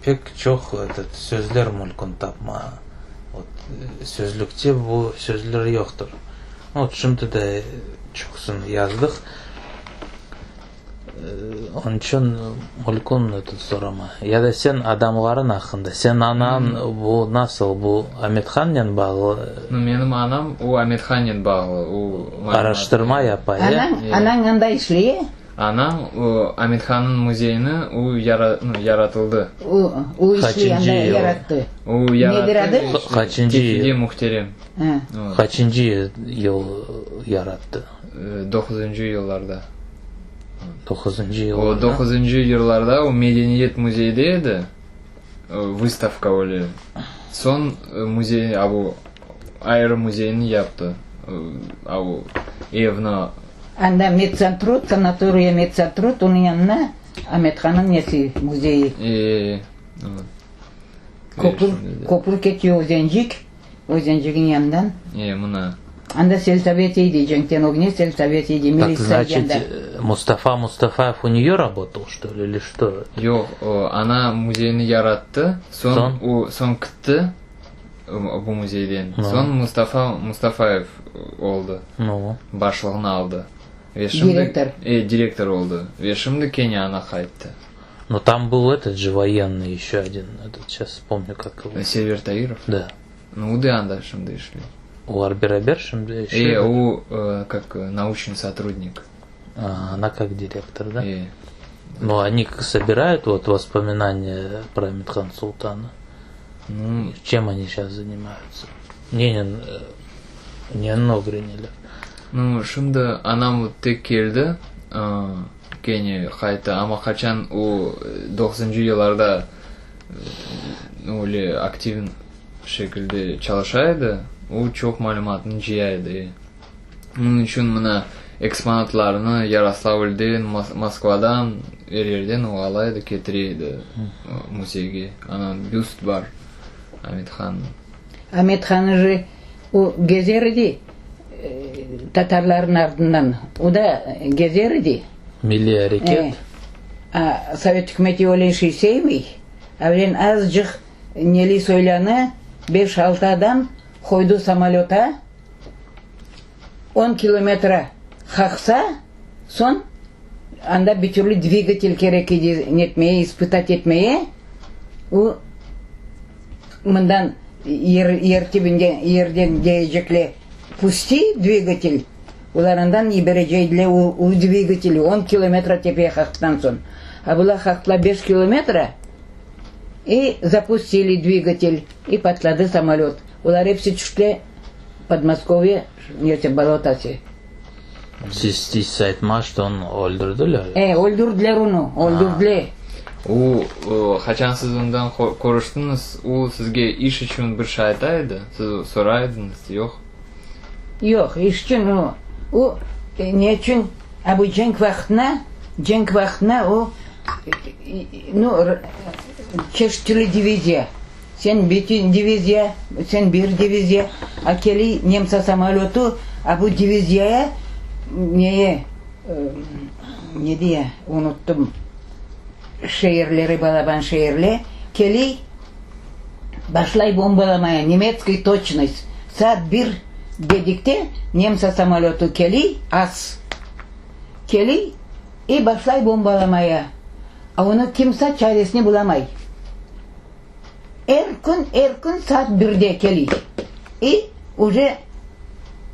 pek çoq, etot, sözler mümkün tapma. Vot, sözlükte bu sözler yoqtır. Vot, şimdi de çoqusını yazdıq. Onıñ içün mülkün etot sorama. Ya da sen adamlarıñ aqqında, sen anañ bu nasıl, bu Amethannen bağlı? Nu, menim anam, o Amethannen bağlı, o. Araştırma yapa, e? Anañ, anañ anda işley? Anam, o Amethannıñ müzeyini o yara, nu, yaratıldı. O, o işley anda, yarattı. O yarattı. Nedir adı? Qaçıncı yıl? Kefige mühterem. Qaçıncı yıl yarattı? Doquzıncı yıllarda. Doquzıncı yıllarda. O doquzıncı yıllarda o medeniyet müzeyde edi, vıstavka öyle. Soñ müzey, a bu ayrı müzeyni yaptı, a bu evni. Anda medsantrud, sanatoriya medsantrud, onıñ yanına Amethanıñ nesi, müzeyi. E, Köpür, köpür ketiyor özencik. Özencigin yanından. E, mına. Anda selsovet edi, cenkten ögne selsovet edi, Так, militsiya значит, yanında. Mustafa Mustafayev u nее работал, что ли, или что? Yoq, o, ana müzeyni yarattı, soñ, Soñ? o, soñ kitti bu müzeyden. Nu. Soñ Mustafa Mustafayev oldı, Nu. başlığını aldı. Ve şimdi, Direktor. E, direktor oldı. Ve şimdi kene ana qayttı. No tam был этот же военный еще один, этот, сейчас вспомню, как его. Server Tairov? Да. Nu, o da anda şimdi işley. Olar beraber şimdi E, o, kak nauçnıy sotrudnik. A, ona kak direktor, da? E. Ну, они собирают вот воспоминания про Аметхан Султана? Ну, Чем они сейчас занимаются? Nenen, nenen ögreneler? Nu, şimdi anam tek keldi, kene qayttı, amma qaçan o doquzıncı yıllarda öyle aktiv şekilde çalışa edi, o çoq malümatnı cıya edi. Onıñ içün mına eksponatlarnı Yaroslavlden, Moskvadan, er yerden o ala edi, ketire edi müzeyge. Ana büst bar Amet-Hannıñ. Amet-Han uje o gezer edi tatarlarnıñ ardından, o da gezer edi. Milliy areket. A sovet ükümeti öyle şey sevmey, avlen azıcıq neli soylanı, beş-altı adam qoydı samolöta. On kilometre qaqsa, soñ anda bir türlü dvigatel kerek edi netmeye, ispıtat etmeye, o mından yer, yer tibinde, yerden deyecekler, pusti dvigatel, olar andan yibereceydiler o, o dvigateli on kilometre tepeye qaqtıqtan soñ. A bular qaqtılar beş kilometre i zapustili dvigatel, i patladı samolöt. Olar episi tüştiler. Podmoskovye nesi bolotası. Siz siz aytma, что onı öldürdiler? E, öldürdiler onı, öldürdiler. O, qaçan siz ondan körüştiñiz, o sizge iş içün bir şey ayta edi? Siz soray ediñiz, yoq? Yoq, iş içün o, o ne içün, a bu cenk vaqtına, cenk vaqtına o, nu, çeşit türlü diviziya. Sen bütün diviziya, sen bir diviziya, a keliy nemse samolötı, a bu diviziyaya neye, ne deya, unuttım, şeerleri, balaban şeerle, keliy, başlay bombalamaya, nemetskiy toçnost, saat bir dedikte nemse samolötı keliy, as, keliy i başlay bombalamaya, a onı kimse çaresini bulamay. Er kün, er kün saat birde keliy. İ uje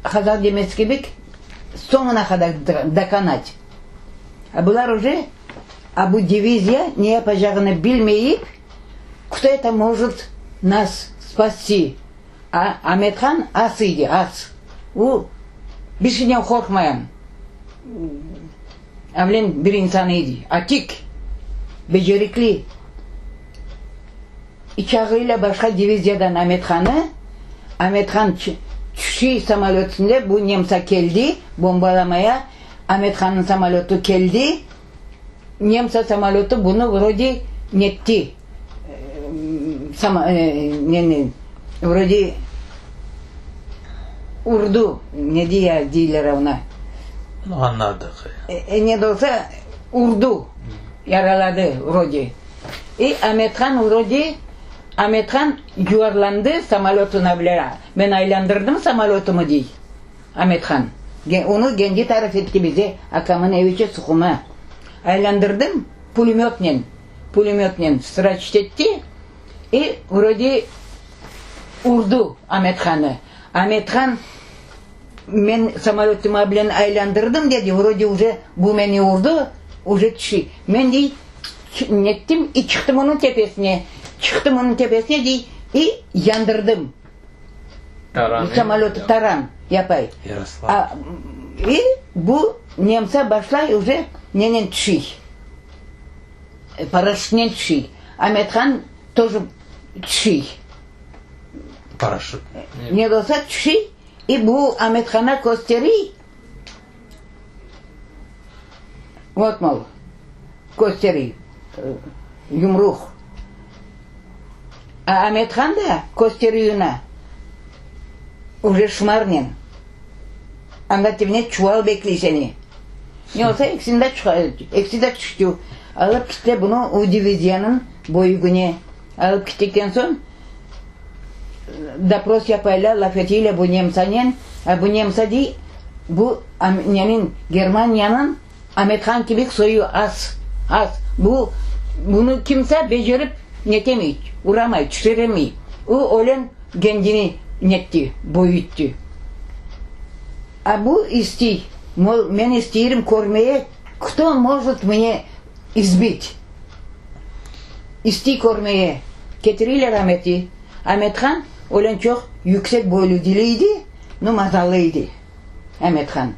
Hazar demesi kibik, soñuna qadar dokonat. A bular uje, a bu diviziya ne yapacağını bilmeyip, kto eto mojut nas spasti? A Amethan as idi, as. U bir şeyden qorqmayan, avlen bir insan idi, atik, becerikli. İçağıyla başqa diviziyadan Amethanı, Amethan tüşi samolötünde bu nemsa keldi bombalamaya, Amethannıñ samolötü keldi, nemsa samolötü bunı vrode netti, neni, vrode urdu, ne deya deyler ona? Añladıq. Ne de olsa urdu, yaraladı vrode. İ Amethan vrode, Amethan yuvarlandı samolötına bile, men aylandırdım samolötımı dey Amethan. Onı kendi tarif etti bize, akamın evi Suhuma. Aylandırdım pulemötnen, pulemötnen straçit etti i vrode urdu Amethanı. Amethan men samolötıma bilen aylandırdım dedi, vrode uje bu meni urdu, uje tüşi. Men dey, Nettim i çıqtım onıñ tepesine, çıqtım onıñ tepesine dey, i yandırdım. Taran. Samolötı taran yapay. Yaroslav. A, i bu nemse başlay uje nenen tüşiy, paraşütnen tüşiy. Amethan тоже tüşiy. Paraşüt. Ne de olsa tüşiy, i bu Amethana kösteriy. Vot, mol, kösteriy, yumruq. A Amethan da kösteriyuna uje şımarnen. Anda tibine çuval bekliy seni. Ne olsa ekisini de ekisi de tüştü. Alıp kitti bunı o diviziyanıñ boyügine. Alıp kittikten soñ dopros yapaylar, laf eteyler bu nemsanen. A bu nemsa dey, bu neniñ, Germaniyanıñ Amethan kibi soyu az, az. Bu, bunı kimse becerip netemey, uramay, tüşüremey. O ölen kendini. Netti, büyütti. A bu istiy, mol, men isteyrim körmeye, kto может mne izbit? İstiy körmeye. Ketiriyler Ameti. Amethan ölen çoq yüksek boylu dili idi, nu mazalı idi Amethan.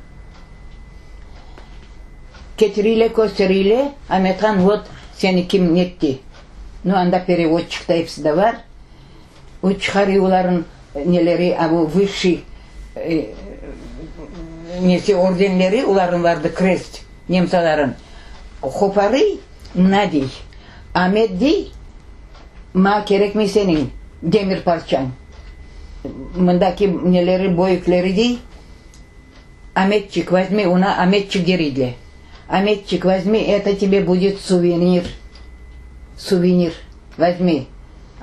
Ketiriyler, kösteriyler, Amethan, vot, seni kim netti? Nu, anda perevodçik da episi de bar. O çıqarıy olarnıñ neleri, a bu vısşiy nesi ordenleri olarnıñ vardı, krest nemsalarnıñ. Qoparıy, mına dey, Amet dey, maña kerekmey seniñ demir parçañ. Mındaki neleri, böyükleri dey, Ametçik, vozmi, ona Ametçik der ediler. Ametçik, vozmi, eto tebe budet suvenir, suvenir, vozmi.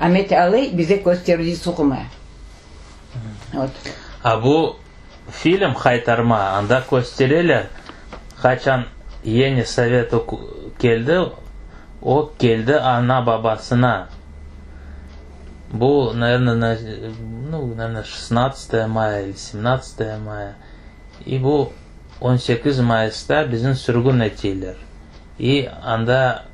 Amet Alı bize kösterdi Suhuma. Vot. A bu film Haytarma, anda köstereler, qaçan yeni sovet keldi, o keldi ana-babasına. Bu, naverno, nu, naverno, şestnadtsatoye maya ili semnadtsatoye maya. İ bu 18 mayısta bizni sürgün eteyler. İ anda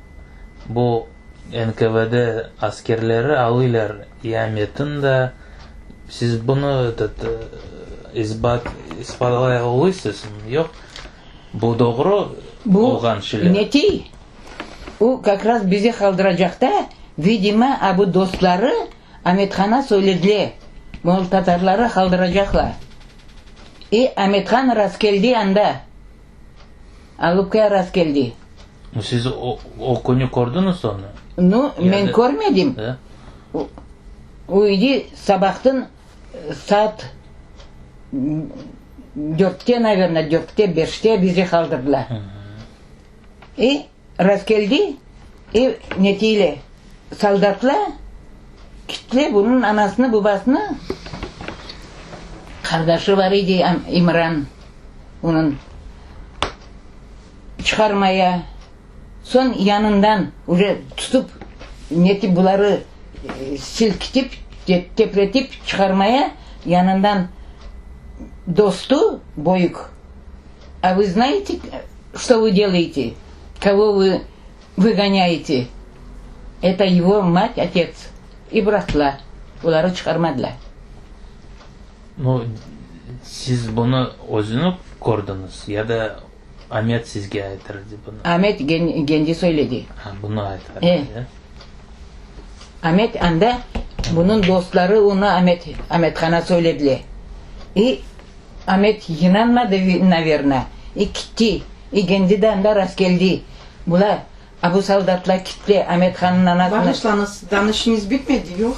bu NKVD askerleri alıylar i Ametni da. Siz bunı, etot, isbat, ispatlay oluysız mı, yoq? Bu doğru Bu olğan şeyler. netiy, o kak raz bizi qaldıracaqta, vidimo, a bu dostları Amethan'a söylediler, mol tatarları qaldıracaqlar. İ Amethan rastkeldi anda, Alupkaya rastkeldi. Siz o, o künü kördiñiz onı? Nu, men körmedim. O idi sabahtın saat dörtte, naverno, dörtte, beşte bizi qaldırdılar. İ rastkeldi, i netiyle soldatlar kittiler bunıñ anasını, babasını, qardaşı bar idi, İmran, onıñ. Çıqarmaya, soñ yanından uje tutıp, netip buları silkitip, tepretip çıqarmaya, yanından dostu böyük, A vı znaete, çto vı delayte, kogo vı vıgonâyete? Eto ego mat, otets. İ bıraqtılar, oları çıqarmadılar. Nu, siz bunı özüni kördiñiz ya da Amet sizge aytırdı bunı? Amet kendi söyledi. Ha, bunı aytırdı, e? Amet anda, bunıñ dostları onı Amet, Amethan'a söylediler. İ Amet inanmadı, naverno, i kitti. İ kendi de anda rastkeldi. Bular, a bu soldatlar kitti, Amethan'nıñ anasını. Bağışlañız, danışıñız bitmedi, yoq?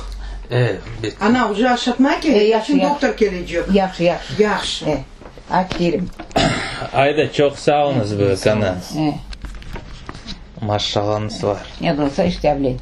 E, bitti. Ana, uje aşatma kerek, E, yahşı, şimdi yahşı. doktor kelecek. Yahşı, yahşı. Yahşı. E, aferin. Ayda, çoq sağ oluñız, büyük ana. E. Maşallañız var. Ne de olsa işte avlen.